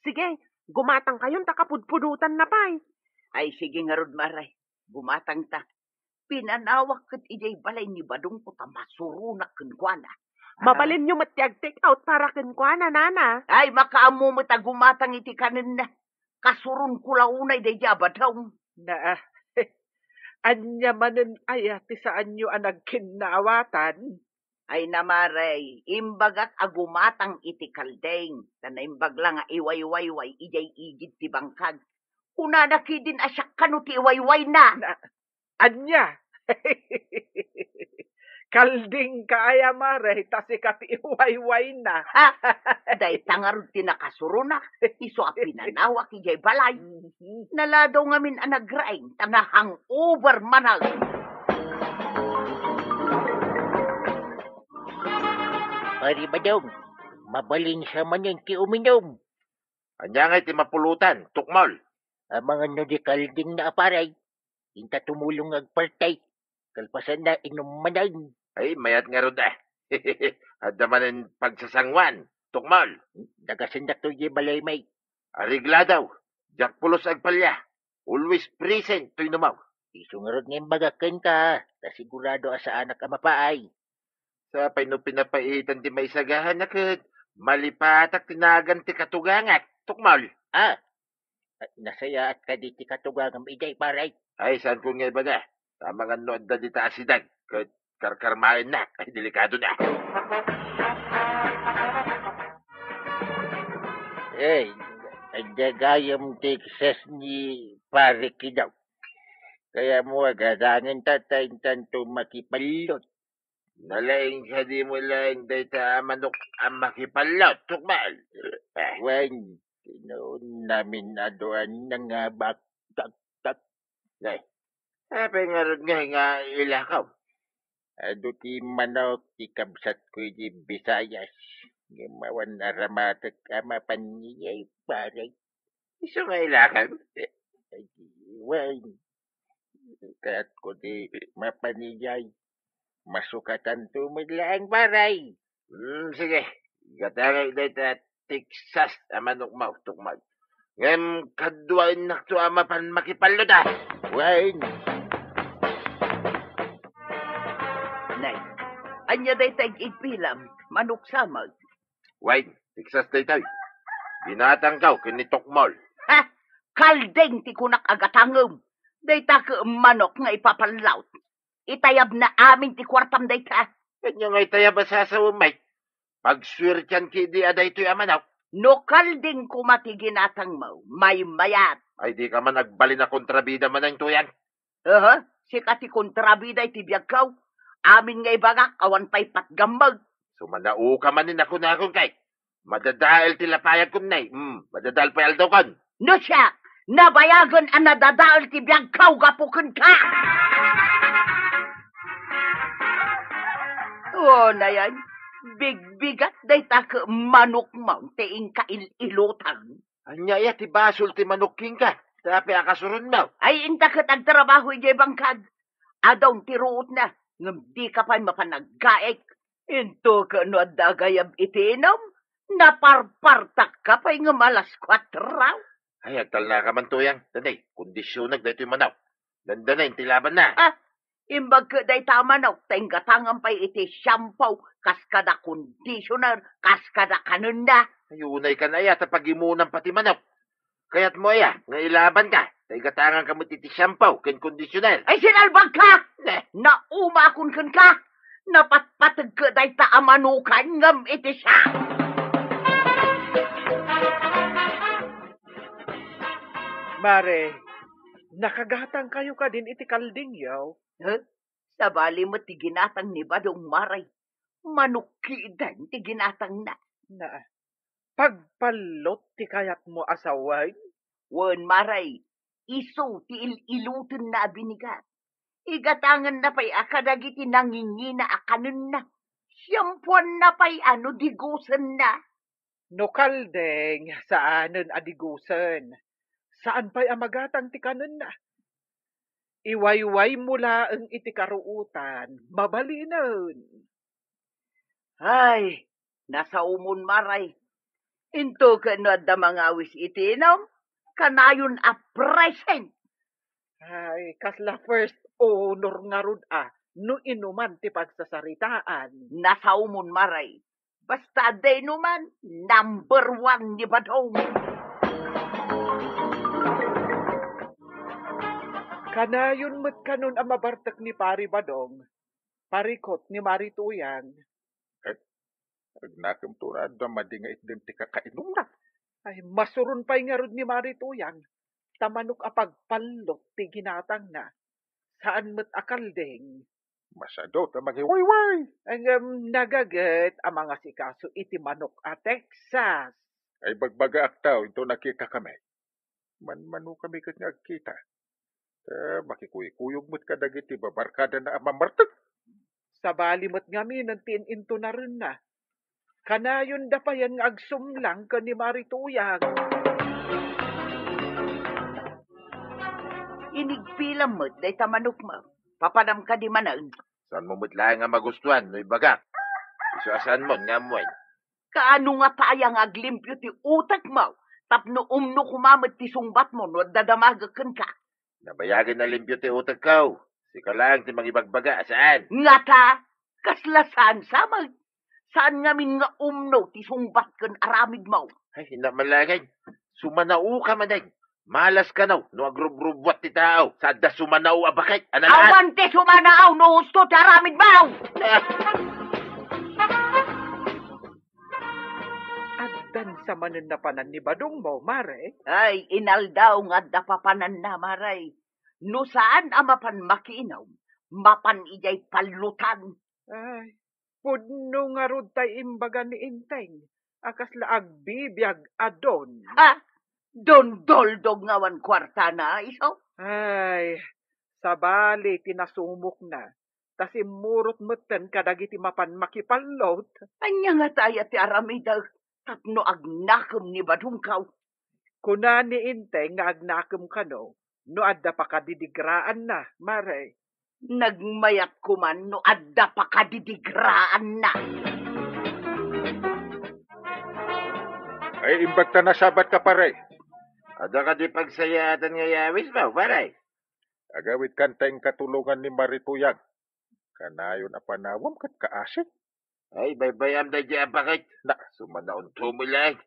Sige, gumatangkayon ta kapudpudotanna pay. Ay, sige ngarud, Mare. Gumatangta. Pinanawak ket idiay balay ni badongko ta masuronak kenkuana. Mabalinyo met ti ag-take out para kenkuana, nana. Ay, makaammo met a gumatang iti kanenna. Kasuronko la unay daydi a badong. Naa. Ania manen aya ti saanyo a nagkinnawatan? Ay, Mare, imbagak a gumatang iti kalding, ta naimbag la nga iwaywayway idiay igid ti bangkag. Kunana ketdin a siak kano ti iwaywayna. Na, ania? Kaldingka aya, Mare, ta sika ti iwaywayna. Ha? Dayta ngarud ti nakasurona, isu a pinanawak idiay balay. Mhm. Naladaw ngamin a nagraing, ta na-hangover manen. Pari Badong, mabalin sa manen ti uminum. Ania ngay ti mapulutan, Tukmol? Amangan no di kaldingna a pare. Inta tumulong nga agparti. Kalpasanna, inum manen. Ay, mayat ngarud a. Adda manen pagsasanguan, Tukmol. Dagasendak to di balay may. Areglado, diak pulos agpalya. Always present toy inumaw. Isu ngarud nga imbagak kenka, ta sigurado a saanak a mapaay. Sapay no pinapaitan ti maisagahanak ket malipatak ti nagan ti katugangak, Tukmol. Ah, nasayaat kadi ti katugangam idiay, pare? Ay, saankon nga ibaga. Amangan no adda dita a sidag, ket karkarmaennak. Ay, delikado na. Eh, adda gayam Texas ni pare Kidaw. Kayatmo agadangenta ta intanto makipallot. Nalaing kadi met laeng dayta a manok a makipallot, Tukmol. Wen, tinuon namin a duan nga baktak. Nay, apay ngarud ngay nga ilakaw? Adu ti manok ti kabsatko iti Visayas. Ngem awan aramatek a mapan idiay, pare. Isu nga ilakaw? Ay, wen. Kayatko ti mapan idiay. Masukatanto met laeng, pare. Hmm, sige. Gatangek dayta Texas a manokmo, Tukmol. Ngem kaduaennakto a mapan makipallot a. Wen. Nay, ania dayta ig-igpilam? Manok sa met. Wen, Texas daytoy. Ginatangko ken ni Tukmol. Ha? Kalding ti kunak a gatangem. Dayta ket manok nga ipapallot. Itayabna amin ti kuartam dayta. Ania nga itayab a sasawem, Mike? Pagsuertian ketdi a daytoy a manok. No kalding koma ti ginatangmo, maymayat. Ay, dika man agbalin a kontrabida manen, Tuyang. Aha, sika ti kontrabida iti biagko. Amin nga ibagak, awan pay patgammeg. Sumanaoka manen a kunakon, Kay. Madadael ti lapayagko, Nay. Hmm, madadael pay aldawkon. No siak, nabayagen a nadadael ti biagko gapu kenka. O, nayan, bigbigat dayta ket manokmo ti inka il-ilutan. Ania aya ti basol ti manok kenka? Ta apay a kasuronmo? Ay, inta ket agtrabaho idiay bangkag. Adun ti ruotna, ngem dika pay mapan aggaik. Into ket no adda agayab iti inum, naparpartakka pay ngem alas kuatro. Ay, agtalnaka man, Tuyang. Danay, kondisionak daytoy manok. Dandanay ti labanna. Ah, Imbag ket dayta a manok, ta inggatangan pay iti shampoo, kas kada conditioner, kas kada kanenna. Ay, unay kan aya ta pagimunam pati manok. Kayatmo aya nga ilabanka, ta igatanganka met iti shampoo ken conditioner. Ay, sinalbagka! Ne? Naumakon kenka! Napatpateg ket dayta a manokan ngem iti siak. Mare, nakagatangkayo kadin iti kaldingyo? Huh? Sabali met ti ginatang ni Badong, Mare. Manok kiden ti ginatangna. Na, pagpallot ti kayatmo a sawen? Wen, Mare, isu ti il-ilutenna a binigat. Igatanganna pay a kadagiti nangingina a kanenna. Siyampuanna pay a no digusenna. No kaldeng, saanen a digusen. Saan pay a magatang ti kanenna. Iwaywaymo laeng iti karuotan, mabalinen. Ay, nasaomon, Mare. Into ket no adda mangawis iti inum, kanayon a present. Ay, kasla first honor ngarud a, no inuman ti pagsasaritaan. Nasaomon, Mare. Basta adda inuman, number one ni Badong. Kanayon met kanon a mabartek ni Pari Badong, parikot ni Mari Tuyang. Eh, agnakemto a adda madi nga itdem ti kakainumna. Ay, masuron pay ngarud ni Mari Tuyang, ta manok a pagpallot ti ginatangna. Saan met a kaldeng. Masado ta mangiwayway. Ngem nagaget a mangasikaso iti manok a Texas. Ay, bagbagaak ta, into nakitakami. Manmanokami ket nga agkita. Ta makikuykuyog met kadagiti babarkadana a mamartek. Sabali met ngamin ti in-intonarenna. Kanayonda payen nga agsumlang ken ni Mari Tuyang. Inigpilam met dayta manokmo. Papanam kadi manen? Saanmo met laeng a magustuan no ibagak. Isu a saanmon nga ammoen. Kaano ngata aya nga aglimpio ti utekmo tapno umno koma met ti sungbatmo no adda damagek kenka? Nabayagen a limpio ti utekko. Sika laeng ti mangibagbaga a saan. Ngata, kasla saan sa met. Saan ngamin nga umno ti sungbat ken aramidmo. Ay, inna, malagen. Sumanaoka manen. Malas kano no agrubrubuat ti tao sa adda sumanao a baket a nalaat. Awan ti sumanao no husto ti aramidmo. Ah. Addan sa manen napanan ni Badongmo, Mare? Ay, inaldaw nga adda papananna, Mare. No saan a mapan makiinum, mapan idiay pallotan. Ay, pudno ngarud tay imbaga ni Enteng a kasla agbibiag a don. Ha? Dondoldog nga awan kuartana, isu? Ay, sabali ti nasumokna. Ta simmurot metten kadagiti mapan makipallot. Ania ngata aya ti aramidek tapno agnakem ni Badongko? Kuna ni Enteng nga agnakem kano no adda pakadidigraanna, Mare. Nagmayat koman no adda pakadidigraanna. Ay, imbag ta nasabatka, pare. Adda kadi pagsayaatan nga yawismo, pare? Agawidka, Enteng, katulongan ni Mari Tuyang. Kanayon a panawem ket kaasi. Ay, baybay-am daydiay a baket. Na, sumanaonto met laeng.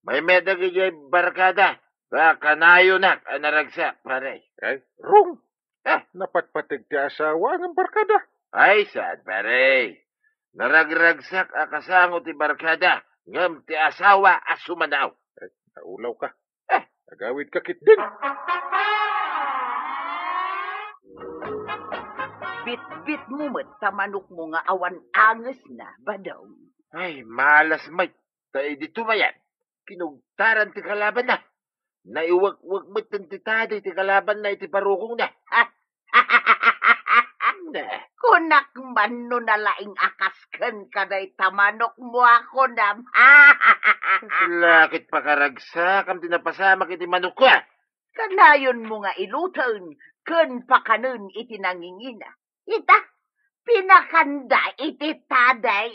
Maymayat dagiti barkada. Ta kanayonak a naragsak, pare. Ay, rung. Ah. Napatpateg ti asawa ngem barkada. Ay, saan, pare. Naragragsak a kasango ti barkada, ngem ti asawa a sumanao. Ay, naulawka. Ah. Agawidka ketdin. Bitbitmo met ta manokmo nga awan angesna, Badong. Ay, malas met. Ta idi tumayan, kinugtaran ti kalabanna. Naiwekwek metten ti taday ti kalabanna iti barukongna. Kunak man no nalaing a kas kenka dayta manokmo a kunam. Lakit pakaragsakam ti napasamak iti manokko, a. Kanayonmo nga iluten ken pakanen iti nangingina. Ita, pinakanda iti taday.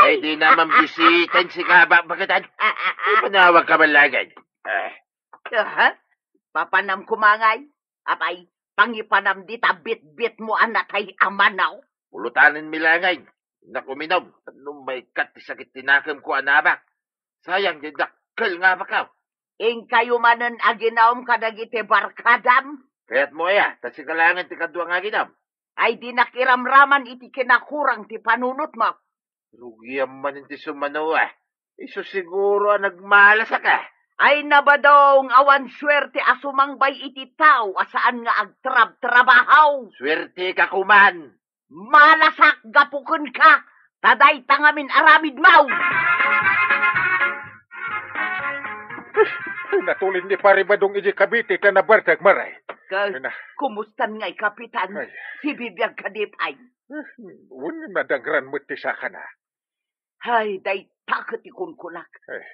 Ay, di naman bisiten si Kaba, bakit an-, ipanawag ka man lagad? Ah. Aha, papanam koma ngay. Apay, Pangipanam dita bitbitmo a natay a manaw. Pulutanenmi laeng. Innak uminum, tapno maikkat ti sakit ti nakemko a namak. Sayang, diay dakkel nga abakaw. Inkayo manen aginum kadagiti barkadam? Kayatmo aya, ta sika laengen ti kadua nga aginum? Ay, dinak iramraman iti kinakurang ti panunotmo. Rugiam manen ti sumano, a. Isu siguro a nagmalasaka. Ay, Badong, awan suerte a sumangbay iti tao a saan nga agtrabtrabaho. Suerteka koman. Malasak gapu kenka, ta dayta ngamin aramidmo. Natulid ni Pare Badong idiay Cavite ta nabartag, Maray. Ka-, Ay na. Kumustan ngay, Kapitan? Ay. Sibibiag kadi pay? Eh, wen, nadangran met ti sakana. Hay, dayta ket ti kunkunak. Eh.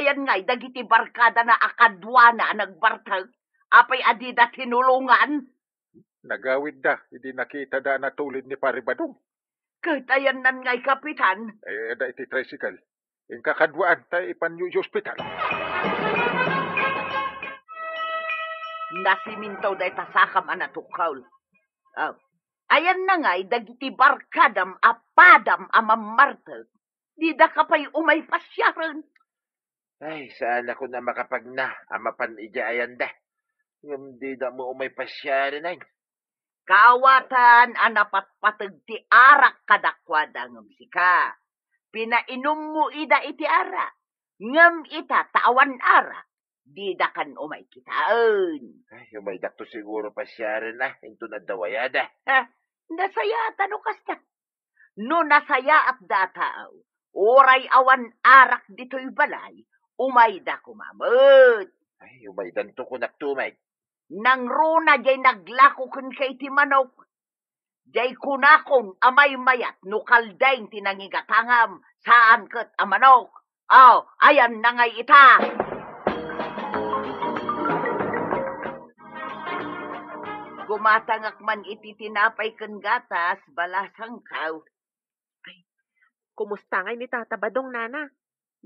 Ayan ngay, dagiti barkadana a kaduana a nagbartag, apay a dida tinulongan? Nagawidda idi nakitada a natulid ni Pare Badong. Ket ayannan ngay, Kapitan? Eh, adda iti tricycle. Inka kaduaan ta ipanyo iti ospital. Nasimintaw dayta sakam a natukkaw. Ah, ayanna ngay dagiti barkadam a padam a mammartek. Didaka pay umay pasiaren. Ay, saanakon a makapagna a mapan idiay ayanda. Ngem dida met umay pasiaren, ay. Kaawatan a napatpateg ti arak kadakuada ngem sika, pinainummo ida iti arak. Ngem ita, ta awan arak, didakan umay kitaen. Ay, umaydakto siguro pasiaren, a, inton adda wayada. Ha? Nasayaat no kasta. No nasayaat dayta, uray awan arak ditoy balay, umayda koma met. Ay, umaydanto, kunak tumay. Nangruna diay naglako kenka iti manok. Diay kunakon a maymayat no kaldeng ti nangigatangam, saan ket a manok. Aw, ayanna ngay ita. Gumatangak man iti tinapay ken gatas, balasangkaw. Ay, kumusta ngay ni Tata Badong, Nana?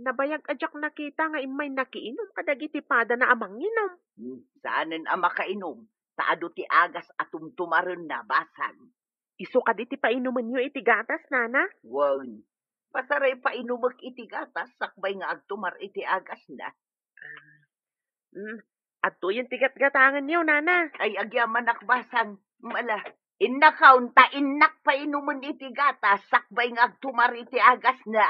Nabayag a diak nakita nga immay nakiinum kadagiti padana a manginum. Hmm, saanen a makainum, ta adu ti agas a tumtumarenna, basang. Isu kadi ti painumenyo iti gatas, Nana? Wen, pasaray painumek iti gatas sakbay nga agtumar iti agasna. Ah. Hmm, adtoyen ti gatgatangenyo, Nana. Ay, agyamanak, basang. Mala, innakaon ta innak painumen iti gatas sakbay nga agtumar iti agasna.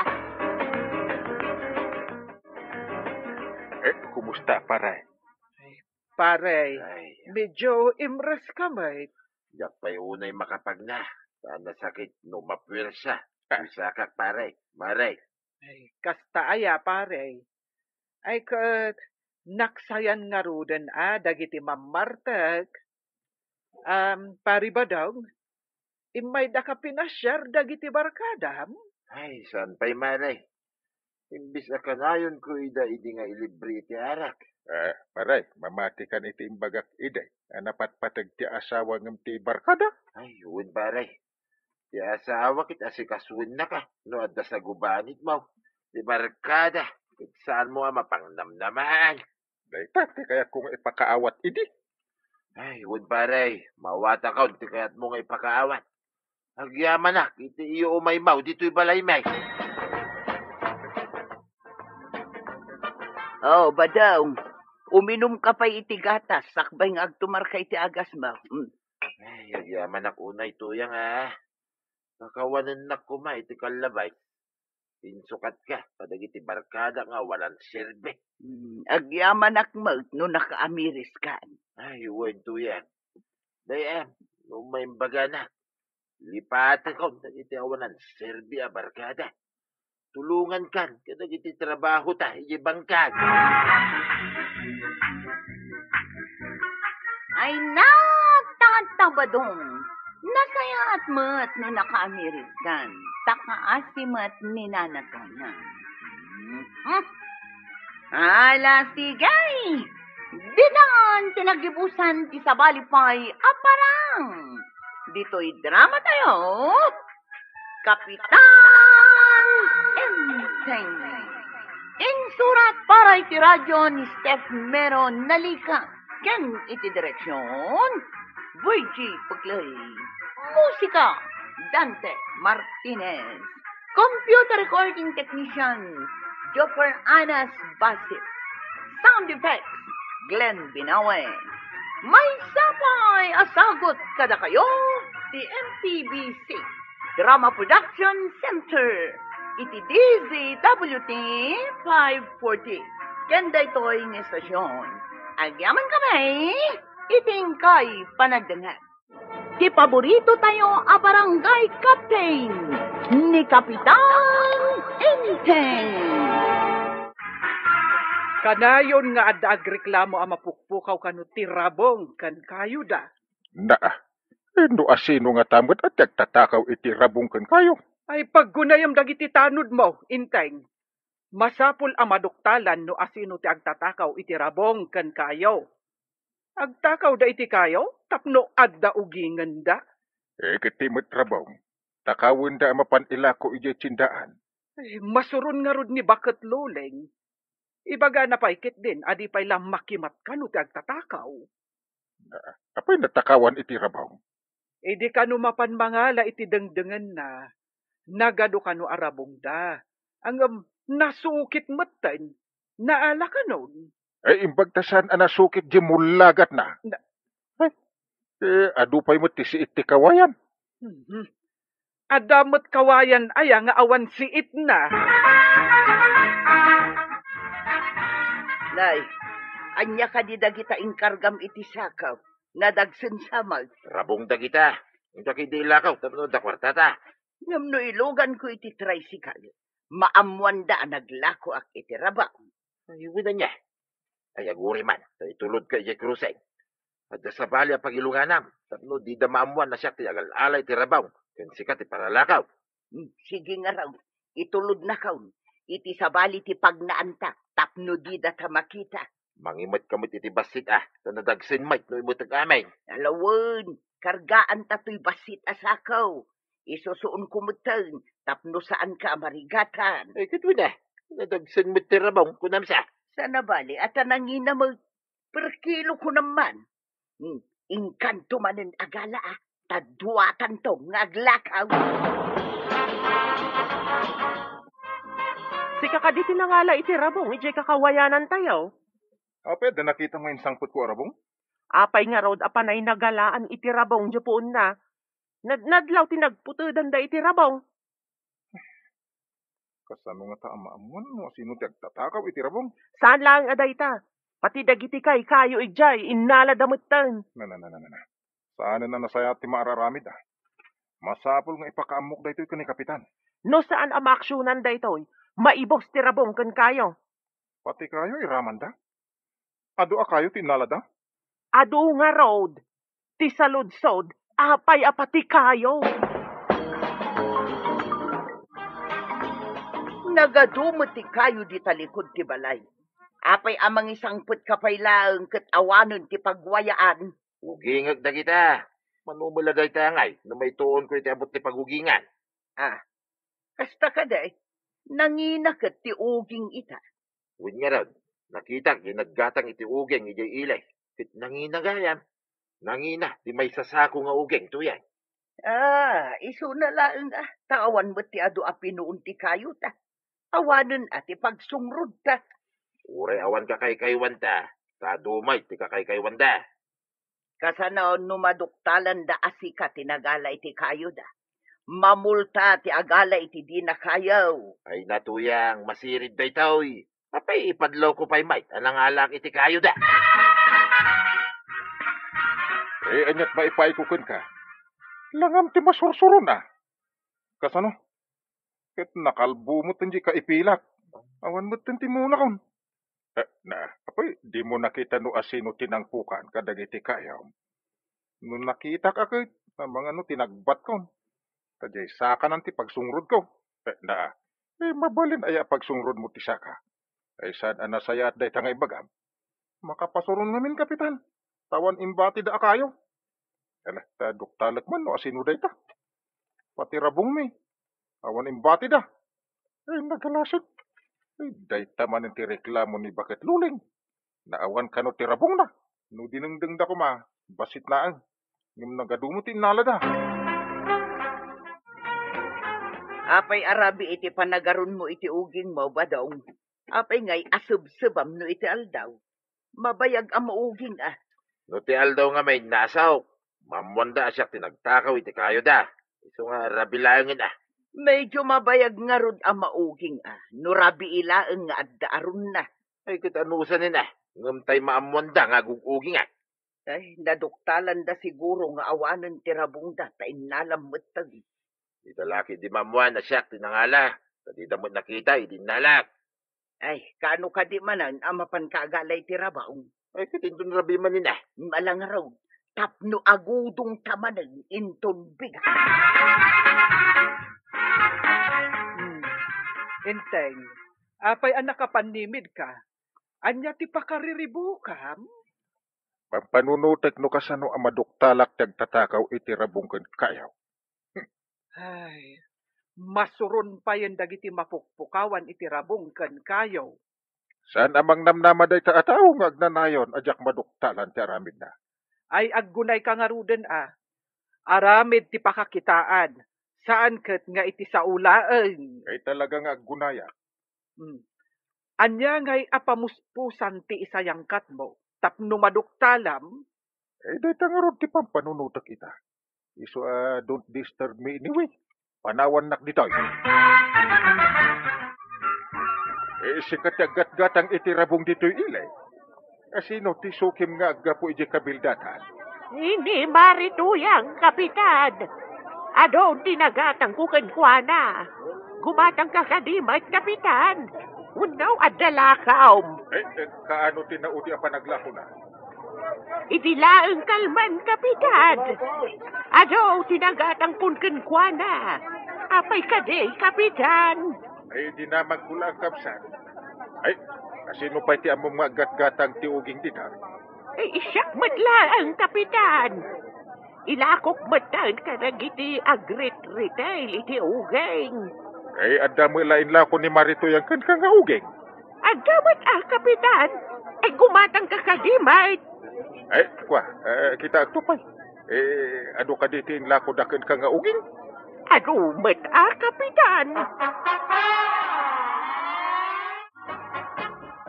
Eh, kumusta, pare? Pare, Ay. Medyo imres ka met. Diak pay unay makapagna. Ta nasakit no mapuwersa. Ah. Isakak, pare. Mare. Ay, kasta aya, pare. Ay, ket, naksayan ngaruden a dagiti mammartek. Am, Pare Badong, immaydaka pinasiar dagiti barkadam? Ay, saan pay, mare. Imbis a kanayonko ida idi nga ilibre iti arak. Ah, pare, mamatikan iti imbagak idi a napatpateg ti asawa ngem ti barkada? Ay, wen, pare. Ti asawa ket asikasuennaka no adda sagubanitmo. Ti barkada ket saanmo a mapangnamnamaan. Dayta ti kayatko nga ipakaawat idi. Ay, wen, pare, maawatakon ti kayatmo nga ipakaawat. Agyamanak iti iyo umaymaw ditoy balaymi. Oh, Badong, uminumka pay iti gatas sakbay nga agtumarka iti agasmo. Hmm. Ay, agyamanak unay, Tuyang, a. Pakawanennak koma iti kallabay. Insukatka kadagiti barkada nga awanan serbi. Hmm, agyamanak met no nakaamiriskan. Ay, wen, Tuyang. Dayem, no maimbagana, lipatekon dagiti awanan serbi a barkada. Tulongankan kadagiti trabahota idiay bangkag. Ay, nagtatabadong. Nasayaat met no nakaamiriskan. Ta kaasi met ni Nana Toyang. Hmm. Ala, sige. Ditan ti nagibusan ti sabali pay a parang. Ditoy drama tayo, Kapitan Enteng. Insurat para iti radyo ni Steph Mero Nalica. Ken iti direksyon, Virgie Puclay. Musika, Dante Martinez. Computer recording technician, Jopper Anas Basit. Sound effects, Glenn Binawe. Maysa pay a sagut kadakayo ti M P B C Drama Production Center iti D Z W T five forty. Ken daytoy nga estasion, agyamankami iti inkay panagdengngeg. Ti paborito tayo a barangay captain, ni Kapitan Enteng. Kanayon nga adda agreklamo a mapukpukaw kano ti rabong kenkayo da. Naa, no asino ngata met a ti agtatakaw iti rabong kenkayo? Ay, paggunayem dagiti tanodmo, Enteng. Masapul a maduktalan no asino ti agtatakaw iti rabong kenkayo. Agtakawda iti kayo tapno adda ugingenda. Eh, ket ti met rabong, takawenda a mapan ilako idiay tiendaan. Eh, masuron ngarud ni Baket Luleng. Ibagana pay ketdin a di pay la makimat kano ti agtatakaw. Apay natakawan iti rabong? Idi kano mapan mangala iti dengdengenna, nagadu kano a rabongda. Ngem nasukit metten, naala kanon. Ay, imbag ta saan a nasukit di mullagatna. Na- Ay, eh, adu pay met ti siit ti kawayan. Mhm. Adda met kawayan aya nga awan siitna? Nay, ania kadi dagita inkargam iti sakaw? Nadagsen sa met. Rabong dagita. Inka ket di ilakaw tapno adda kuartata. Ngem no iluganko iti tricycle, maammoanda a naglakoak iti rabong. Ay, wen ania. Ay, aguray man, ta itulodka idiay krusing. Adda sabali a pagilonganam, tapno dida maammoan a siak ti agal-ala iti rabong, ken sika ti paralakaw. Hmm, sige ngarud, itulodnakon iti sabali ti pagnaantak, tapno didata makita. Mangimetka met iti bassit a, ta nadagsen met no imetek amin. Ala wen, kargaanta toy bassit a sakaw. Isusuonko metten tapno saanka a marigatan. Ay, ket wen a, nadagsen met ti rabong, kunam sa. Saan a bale a ta nangina met, per kilo kunam man. Hmm, inkanto manen a gala a, ta duatanto nga aglakaw. Sika kadi ti nangala iti rabong idiay kakawayanantayo? Apay, adda nakitam nga insangpetko a rabong? Apay ngarud a panay nagalaan iti rabong idiay puonna? Nad-, nadlaw ti nagputedanda iti rabong. Kasano ngata a maammuan no asino ti agtatakaw iti rabong? Saan laeng a dayta. Pati dagiti kaykayo idiay, innalada metten. Na, na, na, na, na, na. Saanen a nasayaat ti maararamid, a. Masapul nga ipakaammok daytoy ken ni Kapitan. No saan a maaksionan daytoy, maibus ti rabong kenkayo. Pati kayo, iramanda? Adu a kayo ti innalada? Adu ngarud. Ti saludsod, apay a pati kayo? Nagadu met ti kayo di talikod ti balay. Apay a mangisangpetka pay laeng ket awanen ti pagwayaan? Ugingek dagita. Mano met la dayta ngay no maituonko iti abut ti pagugingan? Ah, kasta kadi, nangina ket ti uging ita. Wen ngarud, nakitak diay naggatang iti uging idiay ili, ket nangina gayam. Nangina ti maysa sako nga uging, tuyen. Ah, isuna laeng a, ta awan met ti adu a pinuon ti kayota. Awanen a ti pagsungrodta. Uray awan kakaykaywanta, ta adu met ti kakaykaywanda. Kasano no maduktalanda a sika ti nagala iti kayoda? Mamulta ti agala iti dina kayo. Ay, natuyang, masirid daytoy. Apay, ipadlawko pay met a nangalaak iti kayoda. Eh, aniat maipaayko kenka? Langam ti masursurona. Kasano? Ket nakalbo met ti kaipilak. Awan met ti munakon. Eh, na, apay, dimo nakita no asino ti nangpukan kadagiti kayom? No nakitak a ket, amangan no tinagbatkon. Ta diay sakanan ti pagsungrodko. Eh, na, eh, mabalin aya a pagsungrodmo ti saka? Ay, saan a nasayaat dayta nga ibagam? Makapasuron ngamin, Kapitan. Ta awan imbatida a kayo. Ala, ta duktalek man no asino dayta. Pati rabongmi. Awan imbatida. Ay, nagalasek. Ay, dayta manen ti reklamo ni Baket Luleng. Naawan kano ti rabongna. No dinengdengda koma, bassit naeng. Ngem nagadu met ti innalada. Apay a rabii iti panagaronmo iti ugingmo, Badong? Apay ngay a sebsebam no iti aldaw? Mabayag a mauging a. No ti aldaw nga maidna a saok, maammoanda a siak ti nagtakaw iti kayoda. Isu nga rabii laengen a. Medyo mabayag ngarud a mauging a, no rabii laeng nga adda arunna. Ay, ket anusanen a, ngem tay maammoanda nga agug-ugingak. Ay, naduktalanda siguro nga awanen ti rabongda ta innalam metten. Ita la ketdi maammoan a siak ti nangala, ta dida met nakita idi innalak. Ay, kaano kadi manen a mapanka agalay ti rabong? Ay, ket inton rabii manen a. Ala ngarud, tapno agudongta manen inton bigat. Hmm. Enteng, apay a nakapannimidka? Ania ti pakariribukam? Pampanunotek no kasano a maduktalak ti agtatakaw iti rabong ken kayo. Ay, masuron payen dagiti mapukpukawan iti rabong ken kayo. Saan a mangnamnama dayta a tao nga agnanayon a diak maduktalan ti aramidna. Ay, aggunayka ngaruden a. Aramid ti pakakitaan, saan ket nga iti sao laeng. Ay, talaga nga aggunayak. Hmm. Ania ngay a pamuspusan ti isayangkatmo tapno maduktalam? Eh, dayta ngarud ti pampanunotek ita. Isu a, "Don't disturb me anyway." Panawannak ditoy. Eh, sika ti aggatgatang iti rabong ditoy, Ile. Asino ti sukim nga aggapu idiay kabildatan? Ni Marituyang, Kapitan. Adu ti nagatangko kenkuana. Gumatangka kadi met, Kapitan? Wenno adda lakawm? Eh, eh, kaano ti naudi a panaglakona? Idi laeng kalman, Kapitan. Adu ti nagatangkon kenkuana. Apay kadi, Kapitan? Ay, dinamagko la, Kabsat. Ay, asino pay ti ammom nga aggatgatang ti uging dita? Ay, siak met laeng, Kapitan. Ilakok metten kadagiti agrit-retail iti uging. Ay, adda met la inlako ni Marituyang kenka nga uging? Adda met a, Kapitan. Ay, gumatangka kadi met? Ay, kua, eh, kitaekto pay. Eh, adu kadi ti inlakoda kenka nga uging? Adu met a, Kapitan.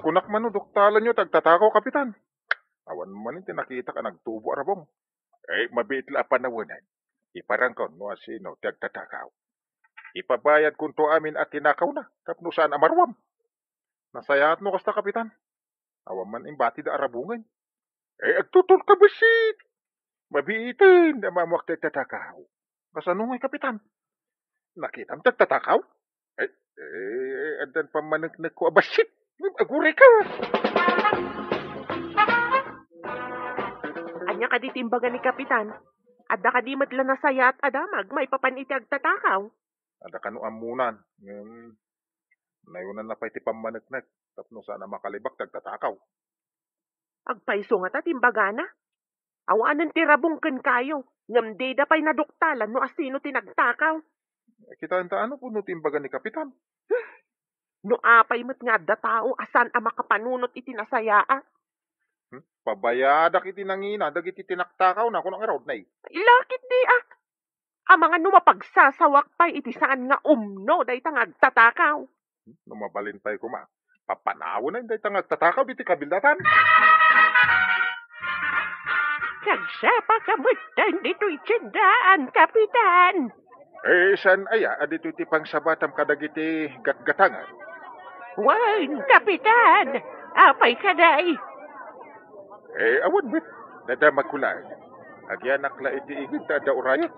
Kunak man no duktalanyo ti agtatakaw, Kapitan. Awan man ti nakitak a nagtubo a rabong. Eh, mabiit la a panawen. Iparangko no asino ti agtatakaw. Ipabayadkonto amin a tinakawna tapno saan a maruam. Nasayaat no kasta, Kapitan. Awan man imbatida a rabongen. Eh, agtutulka bassit. Mabiiten a maammoak ti agtatakaw. Kasano ngay, Kapitan? Nakitam ti agtatakaw? Eh, eh, addan pammaneknekko a bassit. Aguray ka! Ania kadi ti imbaga ni Kapitan? Adda kadi met la nasayaat a damag maipapan iti agtatakaw? Adda kano ammonan, ngem nayonanna pay ti pammaneknek tapno saan a makalibak ti agtatakaw. Agpayso ngata ti imbagana? Awanen ti rabong kenkayo, ngem dida pay naduktalan no asino ti nagtakaw. Kitaenta a no pudno ti imbaga ni Kapitan. No apay met nga adda tao a saan a makapanunot iti nasayaat. Hmm? Pabayadak iti nangina dagiti tinaktakawna, kunak ngarud, nay. Lakit di a. Amangan no mapagsasawak pay iti saan nga umno dayta nga agtatakaw. Hmm? No mabalin pay koma, papanawen dayta nga agtatakaw ditoy kabildatan. Nagsapa ka metten ditoy tiendaan, Kapitan. Eh, saan aya a ditoy ti pangsabatam kadagiti gatgatangan? Wen, Kapitan, apay kadi? Eh, awan met. Nadamagko laeng. Agyanak la iti igid ta adda urayek.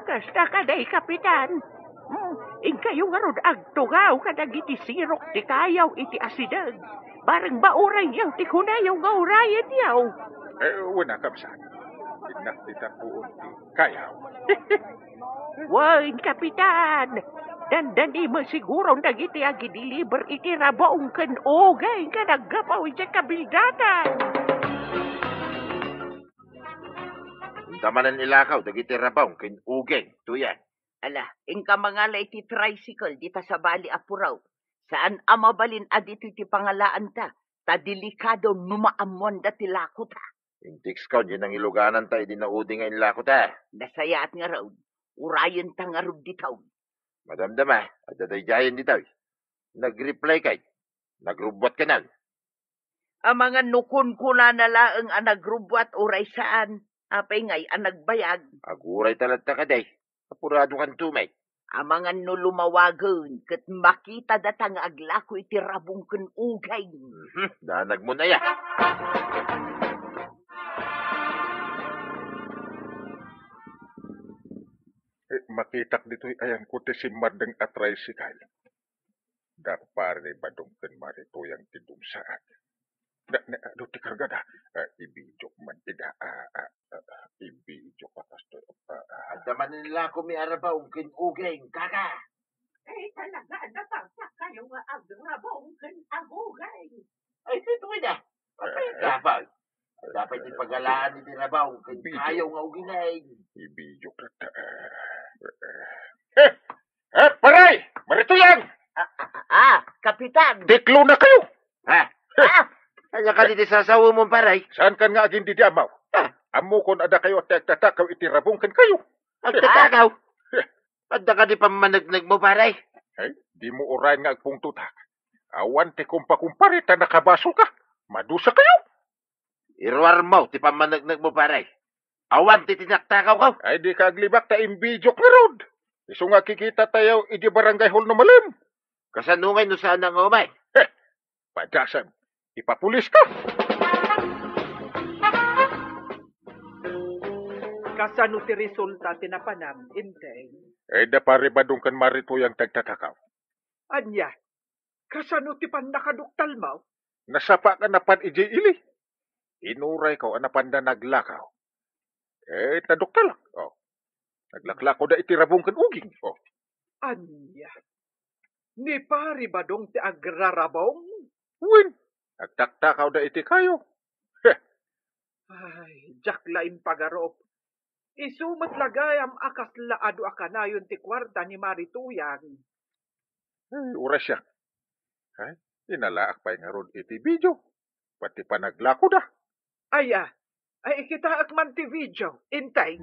Kasta kadi, Kapitan. Hmm, inkayo ngarud agtugaw kadagiti sirok ti kayaw iti asideg. Bareng maurayyo ti kunayo nga urayetyo. Eh, wen a, kabsat. Innak ti tapuon ti kayaw. Wen, Kapitan. Dandani met siguron dagiti agideliver iti rabong ken uging nga naggapu idiay kabildatan. Inta manen ilakaw dagiti rabong ken uging, tuyen. Ala, inka mangala iti tricycle dita sabali a puraw. Saan a mabalin a ditoy ti pangalaanta, ta delikado no maammoanda ti lakota. Intextkon diay nangilugananta idi naudi nga inlakota. Nasayaat ngarud. Urayenta ngarud ditoy. Madamdama, adda daydiayen ditoy. Nag-reply kay. Nagrubbuat kanan. Amangan no kunkunana laeng a nagrubbuat uray saan, apay ngay a nagbayag? Aguray ta latta kadi. Apurado kanto met. Amangan no lumawagen ket makita data nga aglako iti rabong ken uging. Mhm, danagmon aya. Eh, makitak ditoy ayanko ti simmardeng a tricycle. Dako pare ni Badong ken Mari Tuyang ti dumsaak. Na, na, adu ti kargada. Ah, ibidiok man ida. Ah, ah, ah, ah, ibidiok a kastoy. Ah, ah. Adda man inlako mi a rabong ken uging, kaka. Eh, talaga, napagsak kayo nga agrabong ken aguging. Ay, dito ida. Apay, eh, kapag. Dapat ipagalaan iti rabong ken kayo nga uging. Ibidiok na ta. Eh, eh, pare! Mari Tuyang! Ah, ah, ah, ah, Kapitan! Tiklo na kayo! Ha? Ah! Ania kadi ti sasawem, pare? Saan kan nga agin didi amaw? Ah. Ammokon a dakayo ti agtatakaw iti rabong ken kayo. Agtatakaw? Eh. Adda kadi pammaneknekmo, pare? Ay, dimo urayen nga agpungtotak. Awan ti kumpakumpare ta nakabasolka. Madusa kayo. Iruarmo ti pammaneknekmo, pare. Awan ti tinaktakawko. Ay, dika aglibak ta imbidiok ngarud. Isu nga kikitatayo idi barangay hall no malem. Kasano ngay no saan nga umay? Heh, padasam. Ipapuliska. Kasano ti resulta ti napanam, Inteng? Ay, da pare Badong ken Mari Tuyang ti agtatakaw. Ania? Kasano ti pannakaduktalmo? Nasapaak a napan idiay ili. Inurayko a napanda naglakaw. Eh, naduktalak. Oh. Naglaklakoda iti rabong ken uging. Oh. Ania? Ni Pari Badong ti agrarabong? Wen, nagtaktakawda iti kayo. Heh. Ay, diak la impagarup. Isu met la gayam a kasla adu a kanayon ti kuarta ni Mari Tuyang. Ay, uray siak. Ay, inalaak pay ngarud iti video. Pati panaglakoda. Aya, ay ikitaek man ti video. Intay.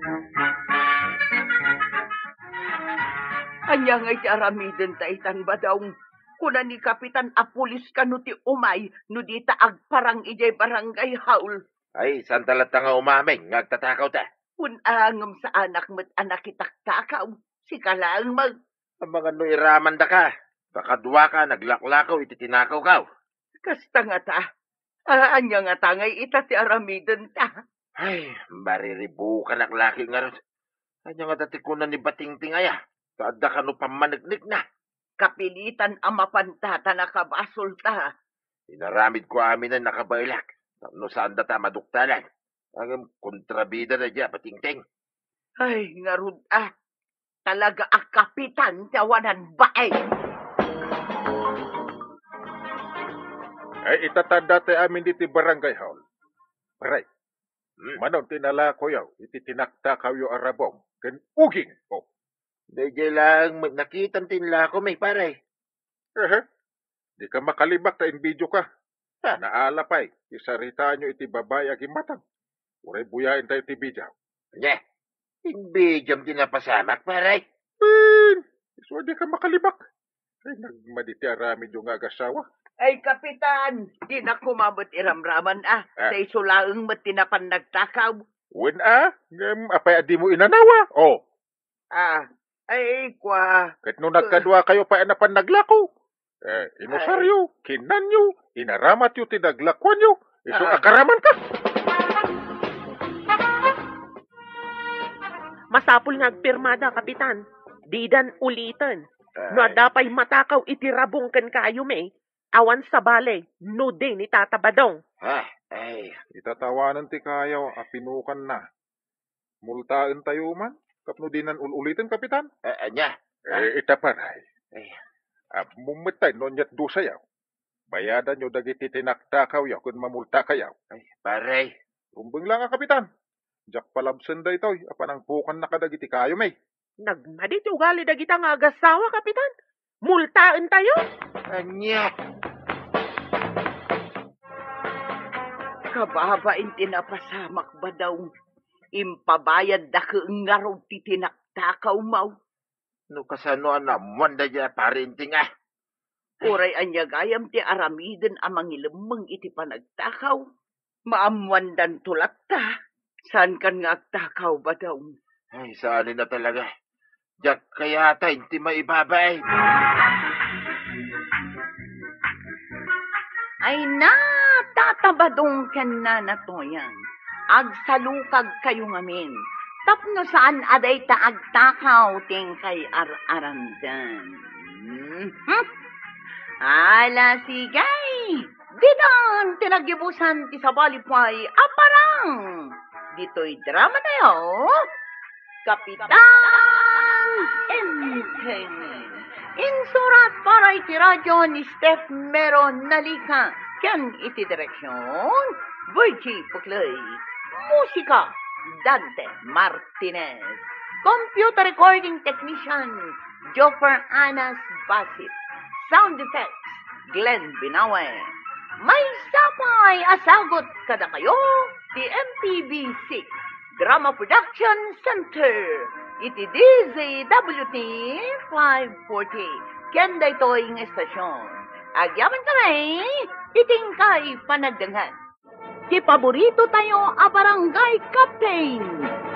Ania nga iti aramiden ta itan, Badong? Kuna ni Kapitan a pulis kano ti umay no dita agparang idiay barangay hall. Ay, saan ta latta nga umamin nga agtatakawta? Wen a, ngem saanak met a nakitaktakawka. Sika laeng met. Amangan no iramandaka. Pakaduaka, naglaklakaw iti tinakawkaw. Kasta ngata. A, ania ngata ngay ita ti aramidenta? Ay, mariribukanak laki ngarud. Ania ngata ti kuna ni Batingting aya? Ta adda kano pammaneknekna? Kapilitan a mapanta ta nakabasolta. Inaramidko amin a nakabaelak. Tapno saandata maduktalan. Ngem kontrabida daydiay a Batingting. Ay, ngarud a. Talaga a kapitan ti awanan baeng. Ay, itatanda ti amin diti barangay hall. Pare, hmm, mano ti nalakoyo iti tinaktakawyo a rabong ken uging? Oh. Daydiay laeng met nakitam ti inlakomi, pare. Ehe. Dika makalibak ta inbidioka. Ha? Naala pay ti saritaanyo iti babai a gimmatang. Uray buyaentayo ti video. Ania? Inbidiom ti napasamak, pare? Wen, isu a dika makalibak. Ay, nagmadi ti aramidyo nga agasawa. Ay, Kapitan, dina koma met iramraman, a. Ah. Ta isu laeng met ti napan nagtakaw. Wen, a, ngem apay a dimo inanawa? Oh. Ah, ay, kua. Ket no nagkaduakayo pay a napan naglako, eh, inusaryo, kinnanyo, inaramatyo ti naglakoanyo, isu a karamanka. Masapul nga agpirmada, Kapitan. Didan uliten. No adda pay matakaw iti rabong ken kayo, me, awan sabali, no di ni Tata Badong. Ah, ay. Itatawanen ti kayo a pinukanna. Multaentayo man, tapno dinan ul-uliten, Kapitan? Eh, ania? Eh, ita, pare. Eh. Ammom met tay no aniat dusayo. Bayadanyo dagiti tinaktakawyo ken mamultakayo. Ay, pare. Rumbeng la nga, Kapitan. Diak palabsen daytoy a panangpukanna kadagiti kayo, me. Nagmadi ti ugali dagita nga agasawa, Kapitan. Multaentayo. Ania? Kababain ti napasamak, Badong. Impabayadda ket ngarud ti tinaktakawmo. No kasano a naammoanda diay a pari, Enteng, a? Uray ania gayam ti aramiden a mangilemmeng iti panagtakaw, maammoandanto latta. Saankan nga agtakaw, Badong. Ay, saanen a talaga. Diak kayat ti maibabain. Ay na, Tata Badong ken Nana Toyang, agsalukagkayo ngamin tapno saan a dayta agtakaw ti inkay ar-aramiden. Mhm. Ala, sige. Ditan ti naggibusan ti sabali pay a parang. Ditoy dramatayo, Kapitan Enteng. Insurat para iti radio ni Steph Mero Nalica ken iti direksyon, Virgie Puclay. Musika, Dante Martinez. Computer recording technician, Joffer Anas Basit. Sound effects, Glenn Binawe. Maysa pay a sagut kadakayo ti M P B C Drama Production Center iti D Z W T five forty. Ken daytoy nga estasyon, agyaman kami iti inkay panagdengngeg. Ti paborito tayo a barangay captain,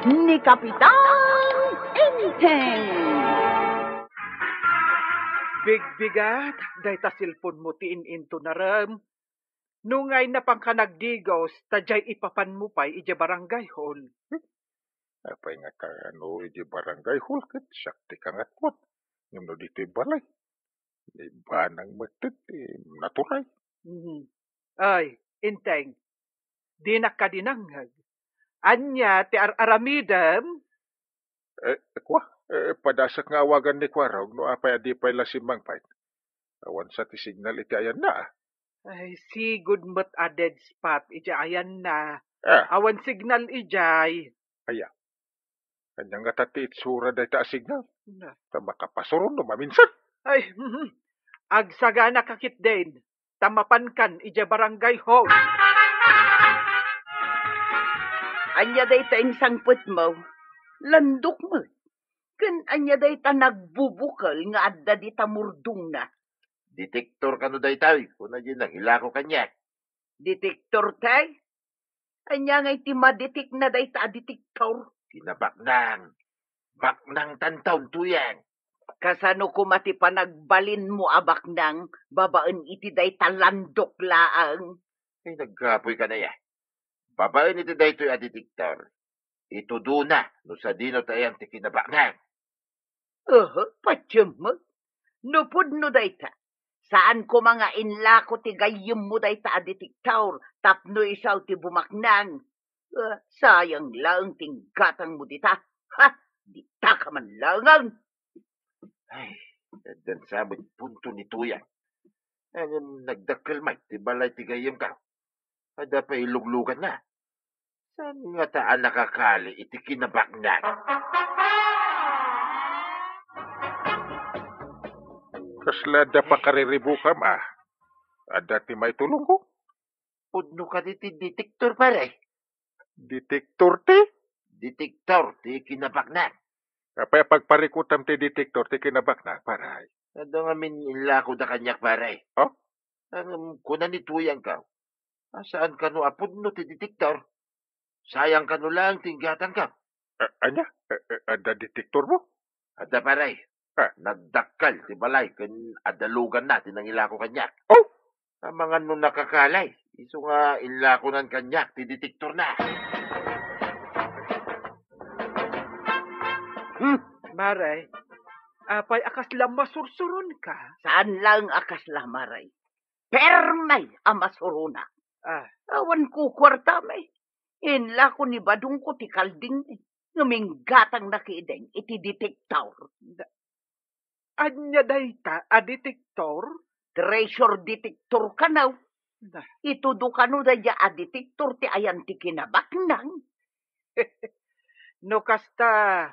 ni Kapitan Enteng. Bigbigat, dayta cellphone mo ti in-intonarem. No ngay napanka nagdigos, ta diay ipapanmo pay idiay barangay hall. Apay nga ta no idiay barangay hall ket siak ti kangatmot. Ngem no ditoy balay, ni Banang met ti naturay. Mhm. Ay, Enteng, dinak kadi nangngeg. Ania ti ar-aramidem? Eh, kua, eh, padasak nga awagan ni Kuarog no apay a di pay la simmangpet. Awan sa ti signal iti ayanna, ah. Ay, sigud met a dead spot iti ayanna. Ah. Awan signal idiay. Aya. Ania ngata ti itsura dayta a signal? Na. Ta makapasuron no maminsan. Ay, mhm. Agsagana ka ketdin, ta mapankan idiay barangay hall. Ania dayta insangpetmo? Landok met. Ken ania dayta nagbubukel nga adda dita murdongna? Detektor kano daytoy, kuna diay nangilako kaniak. Detektor, tay? Ania ngay ti madetekna dayta a detektor? Kinabaknang. Baknang tantaon, Toyang. Kasano koma ti panagbalinmo a baknang babaen iti dayta landok laeng? Ay, naggapuy ka na ya. Babaen iti daytoy a detektor, itudona no sadino ti ayan ti kinabaknang. Aha, patiem met. No pudno dayta, saan koma nga inlako ti gayyemmo dayta a detektor tapno isu ti bumaknang. Ah, sayang laeng ti inggatangmo dita. Ha, dita ka man laengen. Ay, addan sa met punto ni Toyang. Ngem nagdakkel met ti balay ti gayyemko. Adda pay lugluganna. Saan ngata a nakakali iti kinabaknang? Kasla adda pakariribukam, a? Adda ti maitulongko? Pudno kadi ti detektor, pare? Detektor ti? Detektor ti kinabaknang. Apay a pagparikutam ti detektor ti kinabaknang, pare? Adda ngamin inlakoda kaniak, pare. Oh? Ngem kuna ni Toyangko, a saan kano a pudno ti detektor. Sayang kano laeng ti inggatangko. A-, ania? A-, a-, adda detektormo? Adda, pare. Ah. Nagdakkel ti balay ken adda luganna ti nangilako kaniak. Oh! Amangan no nakakali, isu nga inlakonan kaniak ti detektorna. Hmm, Mare, apay a kasla masursuronka? Saan laeng a kasla, Mare. Permi a masuronak. Ah. Awan kukuartami. Inlako ni Badongko ti kaldingmi. Ngem inggatangna ketdin iti detektor. Da-, ania dayta a detektor? Treasure detector kano. Na. Itudo kano dayta a detektor ti ayan ti kinabaknang. No kasta,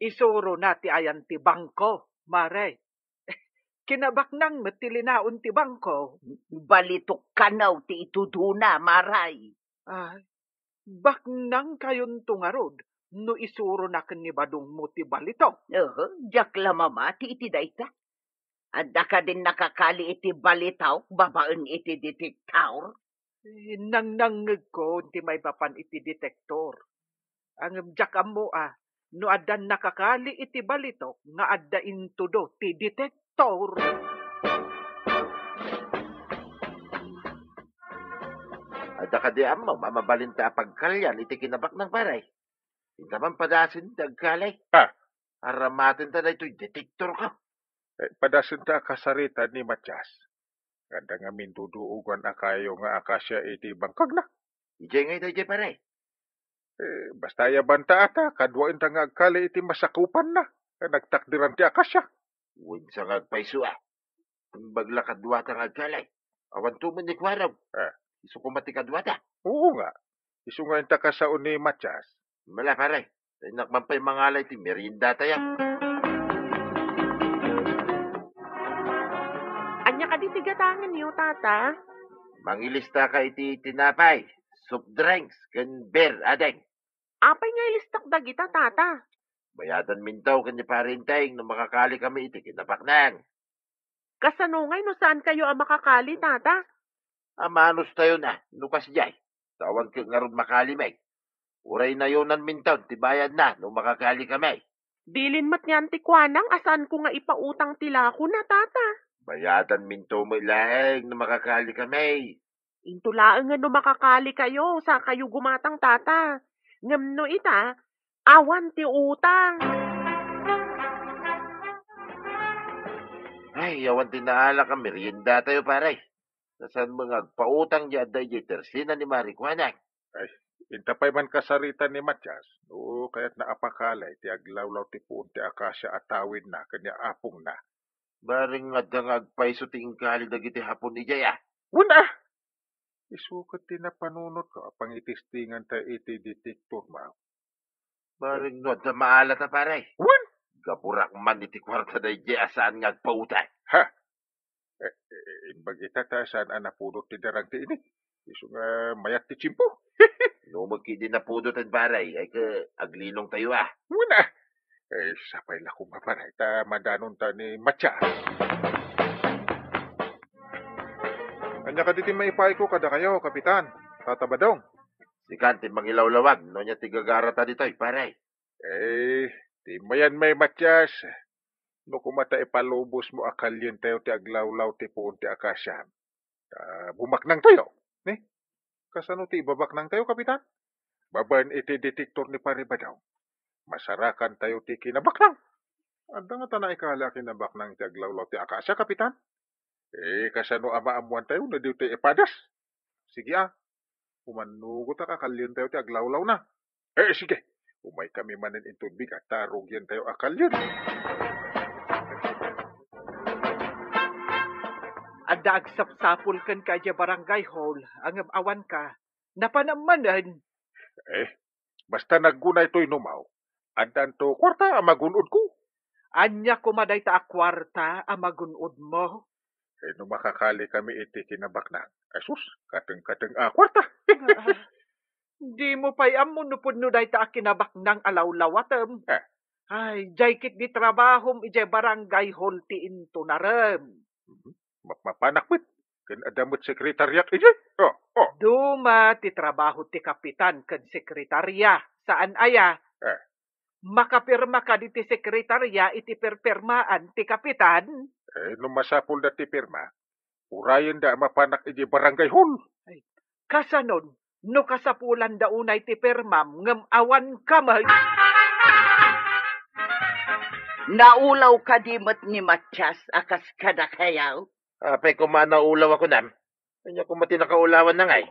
isurona ti ayan ti bangko, Mare. Kinabaknang met ti linaon ti bangko. Balitok kano ti itudona, Mare. Ay, baknangkayonto ngarud no isuronak ni badongmo ti balitok. Oho, diak la mamati iti dayta. Adda kadin nakakali iti balitok babaen iti detektor? Eh, nangnangngegko ti maipapan iti detektor. Ngem diak ammo a no adda nakakali iti balitok nga adda intudo ti detektor. Adda kadi ammo a mabalinta a pagkalian iti kinabaknang, pare? Inta man padasen ti agkali. Ah. Aramaten ta daytoy detektor ka. Eh, padasen ta a kasarita ni Matias. Adda ngamin duduogan a kayo nga akasia iti bangkagna. Idiay ngay daydiay, pare? Eh, basta ayabanta ata, kaduaenta nga agkali iti masakupanna. Eh, nagtakderan ti akasia. Wen sa nga agpayso a. Imbag la kaduata nga agkali. Awanto met ni Kuarog. Ah. Isu koma ti kaduata. Oo nga. Isu nga inta kasao ni Matias. Mala, pare. Innak man pay mangala iti meriendatayo. Ania kadi ti gatangenyo, tata? Mangilista ka iti tinapay, soft drinks, ken beer, ading. Apay nga ilistak dagita, tata? Bayadanminto ken ni Pare Enteng no makakali kami iti kinabaknang. Kasano ngay no saankayo a makakali, tata? Amanos tayo na, no kasdiay. Ta awan ket ngarud makali met. Uray nayonanminton ti bayadna no makakali kami. Bilin met ngan ti kuanang a saanko nga ipautang ti lakona, tata. Bayadanminto met laeng no makakali kami. Into laengen no makakalikayo, sakayo gumatang, tata. Ngem no ita, awan ti utang. Ay, awan ti naalak a meriendatayo, pare. Ta saan met nga agpautang diay adda idiay tersena ni Mari Kuanang. Ay, inta pay man kasarita ni Matias, no kayatna a pakali ti aglawlaw ti puon ti akasia a tawidna ken ni apongna. Bareng adda nga agpayso ti inkali dagiti Hapon idiay, a? Wen, a! Isu ket ti napanunotko a pangitistinganta iti detektor, ma. Bareng no adda maalata, pare. Wen? Gapurak man iti kuarta daydiay a saan nga agpautang. Ha? Eh, eh, imbag ita ta saan a napudot ti darang ti init. Isu nga mayat ti tiempo. No met ketdi napudoten, pare, ay ket aglinongtayo, a. Wen, a. Eh, sapay la koma, pare, ta madanonta ni Matias. Ania kadi ti maipaayko kadakayo, Kapitan, Tata Badong? Sikan ti mangilawlawag no ania ti gagarata ditoy, pare. Eh, ti mayan met, Matias, no koma ta ipalubosmo a kalientayo ti aglawlaw ti puon ti akasia, ta bumaknangtayo, ni? Kasano ti ibabaknangtayo, Kapitan? Babaen iti detektor ni Pare Badong, masarakantayo ti kinabaknang. Adda ngata naikali a kinabaknang iti aglawlaw ti akasia, Kapitan? Eh, kasano a maammoantayo no ditoy ipadas? Sige, a. Umannugotak a kalientayo ti aglawlawna. Eh, sige. Umaykami manen inton bigat ta rugientayo a kalien. Adda agsapsapul kenka idiay barangay hall, ngem awanka. Napanam manen. Eh, basta naggunay toy numaw. Addanto kuarta a magun-odko. Ania koma dayta a kuarta a magun-odmo? Eh, no makakali kami iti kinabaknang. Ay sus, kateng-kateng a kuarta. Ah, dimo pay ammo no pudno dayta a kinabaknang a lawlawatem. Eh. Ay, diay ketdi trabahom idiay barangay hall ti intunarem. Mhm. Mapmapanak met. Ken adda met sekretariak idiay. Oh, oh. Duma ti trabaho ti kapitan ken sekretaria. Saan aya? Eh. Makapirma kadi ti sekretaria iti pirpirmaan ti kapitan? Eh, no masapulda ti pirma, urayenda a mapanak idiay barangay hall. Ay, kasanon, no kasapulanda unay ti pirmam ngem awanka met? Naulaw kadi met ni Matias a kas kadakayo? Apay koma a naulaw a kunam? Ania koma ti nakaulawanna ngay?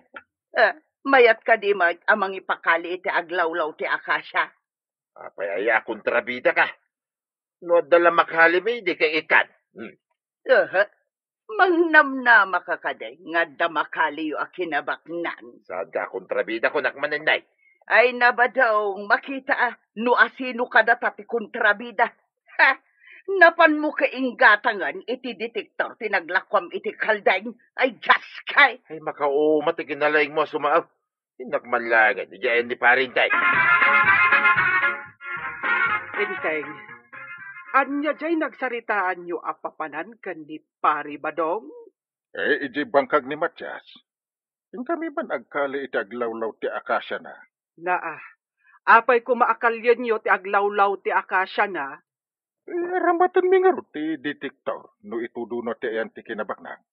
Eh, mayat kadi met a mangipakali iti aglawlaw ti akasia? Apay aya a kontrabidaka? No adda la makalimi, dika ikan. Hmm. Aha. Mangnamnamaka kadi nga adda makaliyo a kinabaknang? Saanka a kontrabida, kunak manen, nay. Ay, nabadong, makita a no asino kadata ti kontrabida. Ha? Napanmo ka inggatangen iti detektor ti naglakuam iti kaldeng? Ay, Dios kay! Ay, makauma ti kinalaingmo a sumaaw. Innak man laeng, idiay ni Pare Enteng. Enteng, ania jay nagsaritaanyo a papanan ken ni Pare Badong? Eh, idiay bangkag ni Matias. Inkami man agkali iti aglawlaw ti akasiana. Naa, apay koma a kalienyo ti aglawlaw ti akasiana? Eh, aramatenmi ngarud ti detektor no itudona ti ayan ti kinabaknang.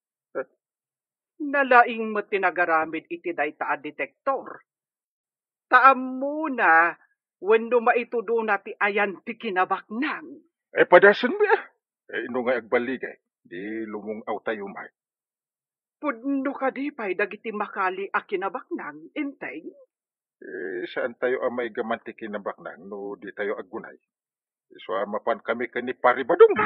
Nalaing met ti nagaramid iti dayta a detektor. Ta ammona wenno maitudona ti ayan ti kinabaknang. Eh, padasenmi, ah. Eh, no nga agballigay, di lumung-awtayo met. Pudno kadi pay dagiti makali a kinabaknang, Enteng? Eh, saantayo a maigaman ti kinabaknang no ditayo aggunay. Isu a mapankami ken ni Pare Badong.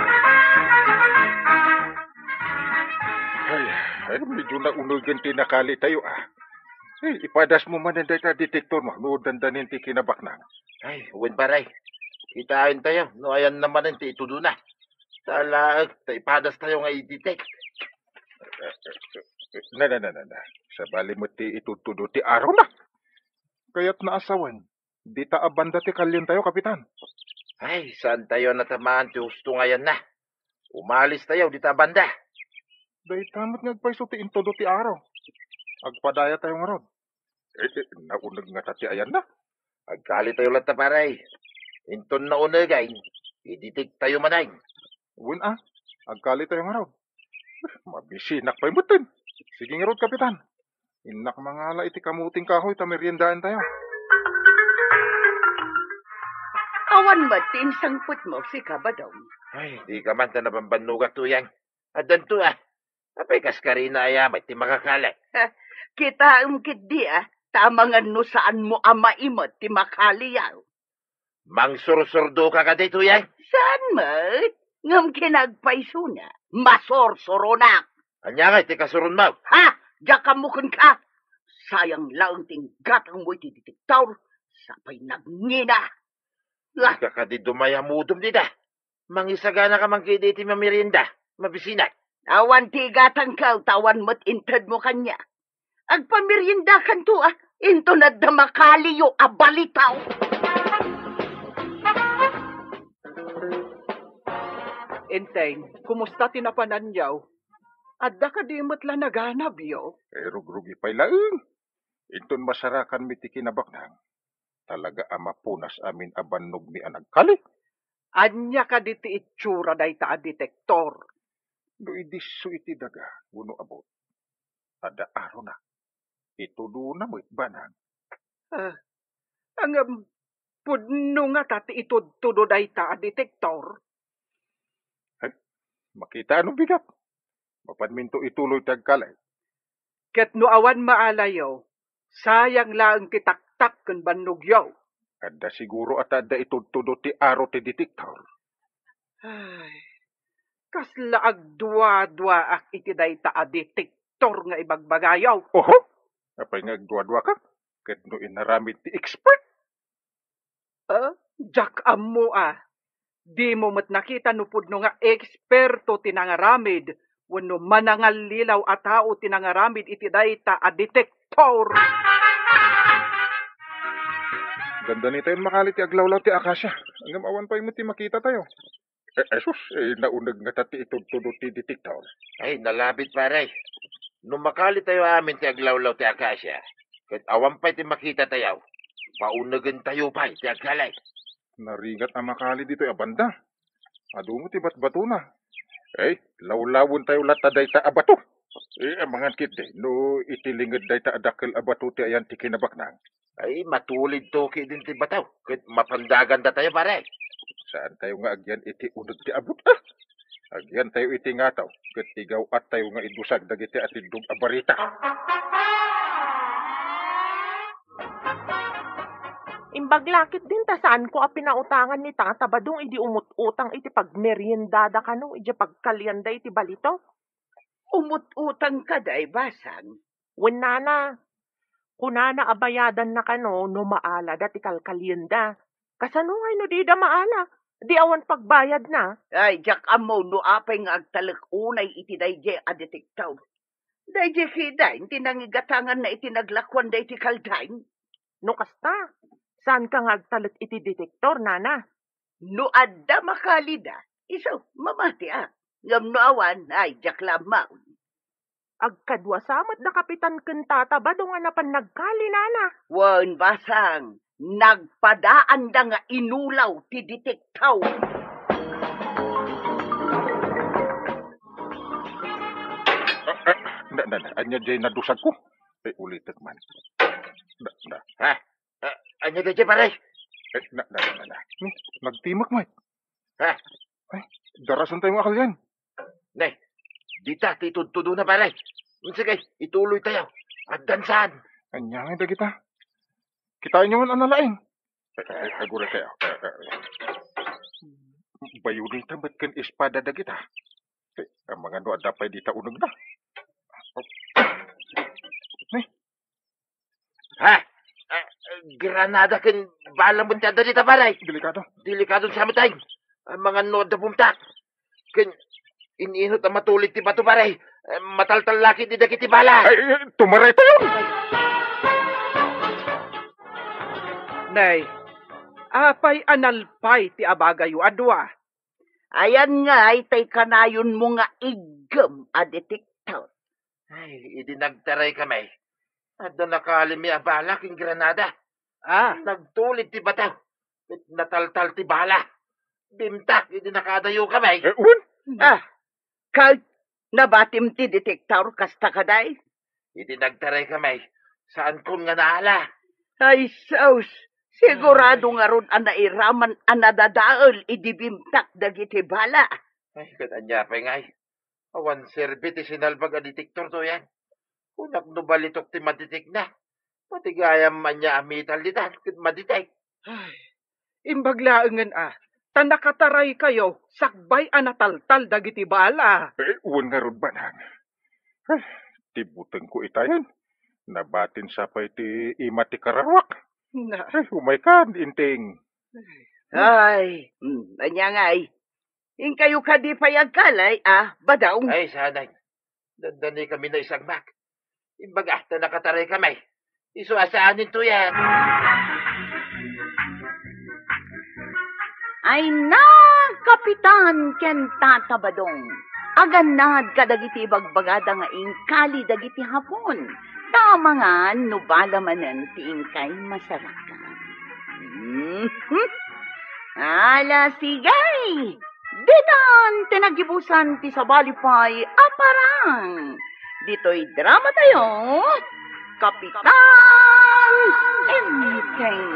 Ay, ay, medyo naunugen ti nakalitayo, ah. Eh, ipadasmo manen dayta detektormo no dandanin ti kinabaknang. Ay, wen, pare. Kitaentayo no ayanna manen ti itudona. Ta laeng ta ipadastayo nga i-detect. Na, na, na, na, na. Sabali met ti itudtudo ti arona. Kayatna a sawen, dita a banda ti kalientayo, Kapitan. Ay, saantayo a natamaan ti husto nga ayanna. Umalistayo dita a banda. Dayta met nga agpayso ti intudo ti aro. Agpadayatayo ngarud. Eh, eh, nauneg ngata ti ayanna. Agkalitayo latta, pare. Inton naunegan, i-detect tayo manen. Wen, ah, agkalitayo ngarud. Eh, mabisinak pay metten. Sige ngarud, Kapitan. Innak mangala iti kamuting kahoy ta meriendaentayo. Awan met ti insangpetmo, sika, Badong. Ay, dika man ta nabambannogak, Tuyang. Addanto, ah. Apay kas karina aya met ti makakali? Kitaem ketdi, ah, ta amangan no saanmo a maimet ti makaliyo. Mangsursurdoka kadi, Tuyang? Saan met? Ngem kinagpaysona, masursuronak. Ania ngay ti kasuronmo? Ha? Diak ammo kenka. Sayang laeng ti inggatangmo iti detektor, sa pay nagngina. Ah! Dika kadi dumay a mudom dita. Mangisaganaka man kadi iti mamerienda, mabisinak. Awan ti igatangko, ta awan met intedmo kaniak. Agpameriendakanto, ah, inton adda makaliyo a balitaw. Enteng, kumusta ti napananyo? Adda kadi met la naganabyo? Eh, rugrugi pay laeng. Inton masarakanmi ti kinabaknang, talaga a mapunas amin a bannogmi a nagkali. Ania kadi ti itsura dayta a detektor? No idisso iti daga wenno abut, adda arona. Itudona met banag. Ah, ngem pudno ngata ti itudtudo dayta a detektor? Eh, makita no bigat. Mapanminto ituloy ti agkali. Ket no awan maalayo, sayang laeng ti taktak ken bannogyo. Adda siguro a ta adda itudtudo ti aro ti detektor. Ay, kasla agduaduaak iti dayta a detektor nga ibagbagayo. Oho, apay nga agduaduaka? Ket no inaramid ti expert? Ah, diak ammo, ah. Dimo met nakita no pudno nga eksperto ti nangaramid wenno manangallilaw a tao ti nangaramid iti dayta a detektor. Dandanitayon makali ti aglawlaw ti akasia. Ngem awan pay met ti makitatayo. Eh, Jesus, eh, nauneg ngata ti itudtudo ti detektor. Ay, nalabit, pare. No makalitayo amin ti aglawlaw ti akasia, ket awan pay ti makitatayo, paunegentayo pay ti agkali. Naringat a makali ditoy a banda. Adu met ti batbatona. Eh, lawlawentayo latta dayta a bato. Eh, amangan ketdi, no iti linged dayta a dakkel a bato ti ayan ti kinabaknang. Ay, matulidto ketdin ti bato, ket mapandagandatayo, pare. Saantayo nga agyan iti uneg ti abut, ah? Agyantayo iti ngataw, ket igaw-attayo nga idusag dagiti atiddog a barita. Imbag la ketdin ta saanko a pinautangan ni Tata Badong idi umut-utang iti pagmeriendada kano idiay pagkalianda iti balito. Umut-utang kadi, Basang? Wen, nana. Kunana a bayadanna kano no maalada ti kalkalienda. Kasano ngay no dida maala? Di awan pagbayadna? Ay, diak ammo no apay nga agtalek unay iti daydiay a detektor. Daydiay kitaen ti nangigatanganna iti naglakuan daytoy kaldaing. No kasta, saanka nga agtalek iti detektor, nana? No adda makalida, isu, mamatiak. Ngem no awan, ay, diak la ammaon. Agkadua sa met da Kapitan ken Tata Badong a napan nagkali, nana. Wen, basang, nagpadaanda nga inulaw ti detektor. Ah, ah, na, na, na, ania diay nadusagko? Eh, ulitek man. Na, na. Ha? Ah, ania daydiay, pare? Eh, na, na, na, na, na. Hmm, nagtimek met. Ha? Ay, darasan tayo nga akalian. Ne, dita ti tudtudona, pare. Sige, ituloy tayo. Addan saan? Ania nga dagita? Kitaenyo man a nalaing. Eh, eh, agura kayo. Eh, eh. Bayoneta met ken espada dagita. Eh, amangan no adda pay dita unegna. Oh. Eh. Ha? Ah, granada ken bala met ti adda dita, pare. Delikado. Delikado sa met ay. Amangan no adda bumtak. Ken in-inut a matulid ti bato, pare. Eh, mataltal la ketdi dagiti bala. Ay, ay, tumaray tayo. Nay, apay a nalpay ti abagayo a dua? Ayan ngay tay kanayonmo nga iggem a detektor. Ay, idi nagtaray kami, adda nakalimi a bala ken granada. Ah. Nagtulid ti bato. Ket nataltal ti bala. Bimtak idi nakadayo kami. Eh, wen? Ah, ket nabatim ti detektor kasta kadi? Idi nagtaray kami, saankon nga naala. Ay, sus! Sigurado ngarud a nairaman a nadadael idi bimtak dagiti bala. Ay, ket ania pay ngay? Awan serbi ti sinalbag a detektor to yan. Kunak no balitok ti madetekna. Pati gayam ania a metal ditan ket madetek. Ay, imbag laengen a, ta nakataraykayo sakbay a nataltal dagiti bala. Eh, wen ngarud, banag. Ah, ti butengko itayen. Nabatin sa pay ti ima ti kararuak. Na. Eh, umaykan, Inting. Ay, mm, ania ngay? Inkayo kadi pay agkalay, ah, Badong? Ay, sanay. Dandani kami naisagmak. Imbaga, ta nakataray kami. Isu a saanen to yan. Ay na, Kapitan ken Tata Badong. Agannad kadagiti ibagbagada nga inkali dagiti Hapon. Ta amangan no bala manen ti inkay masarakan. Mhm. Ala, sige! Ditan ti nagibusan ti sabali pay a parang. Ditoy drama tayo, Kapitan Enteng.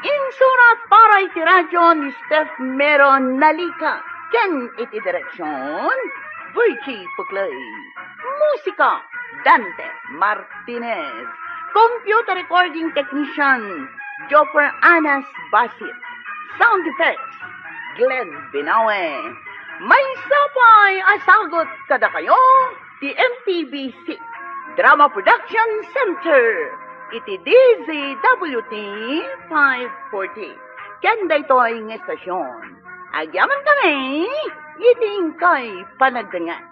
Insurat para iti radyo ni Steph Mero Nalica ken iti direksyon, Virgie Puclay. Musika, Dante Martinez. Computer recording technician, Joffer Anas Basit. Sound effects, Glenn Binawe. Maysa pay a sagut kadakayo ti M T B C Drama Production Center iti D Z W T five forty. Ken daytoy nga estasyon, agyaman kami iti inkay panagdengngeg.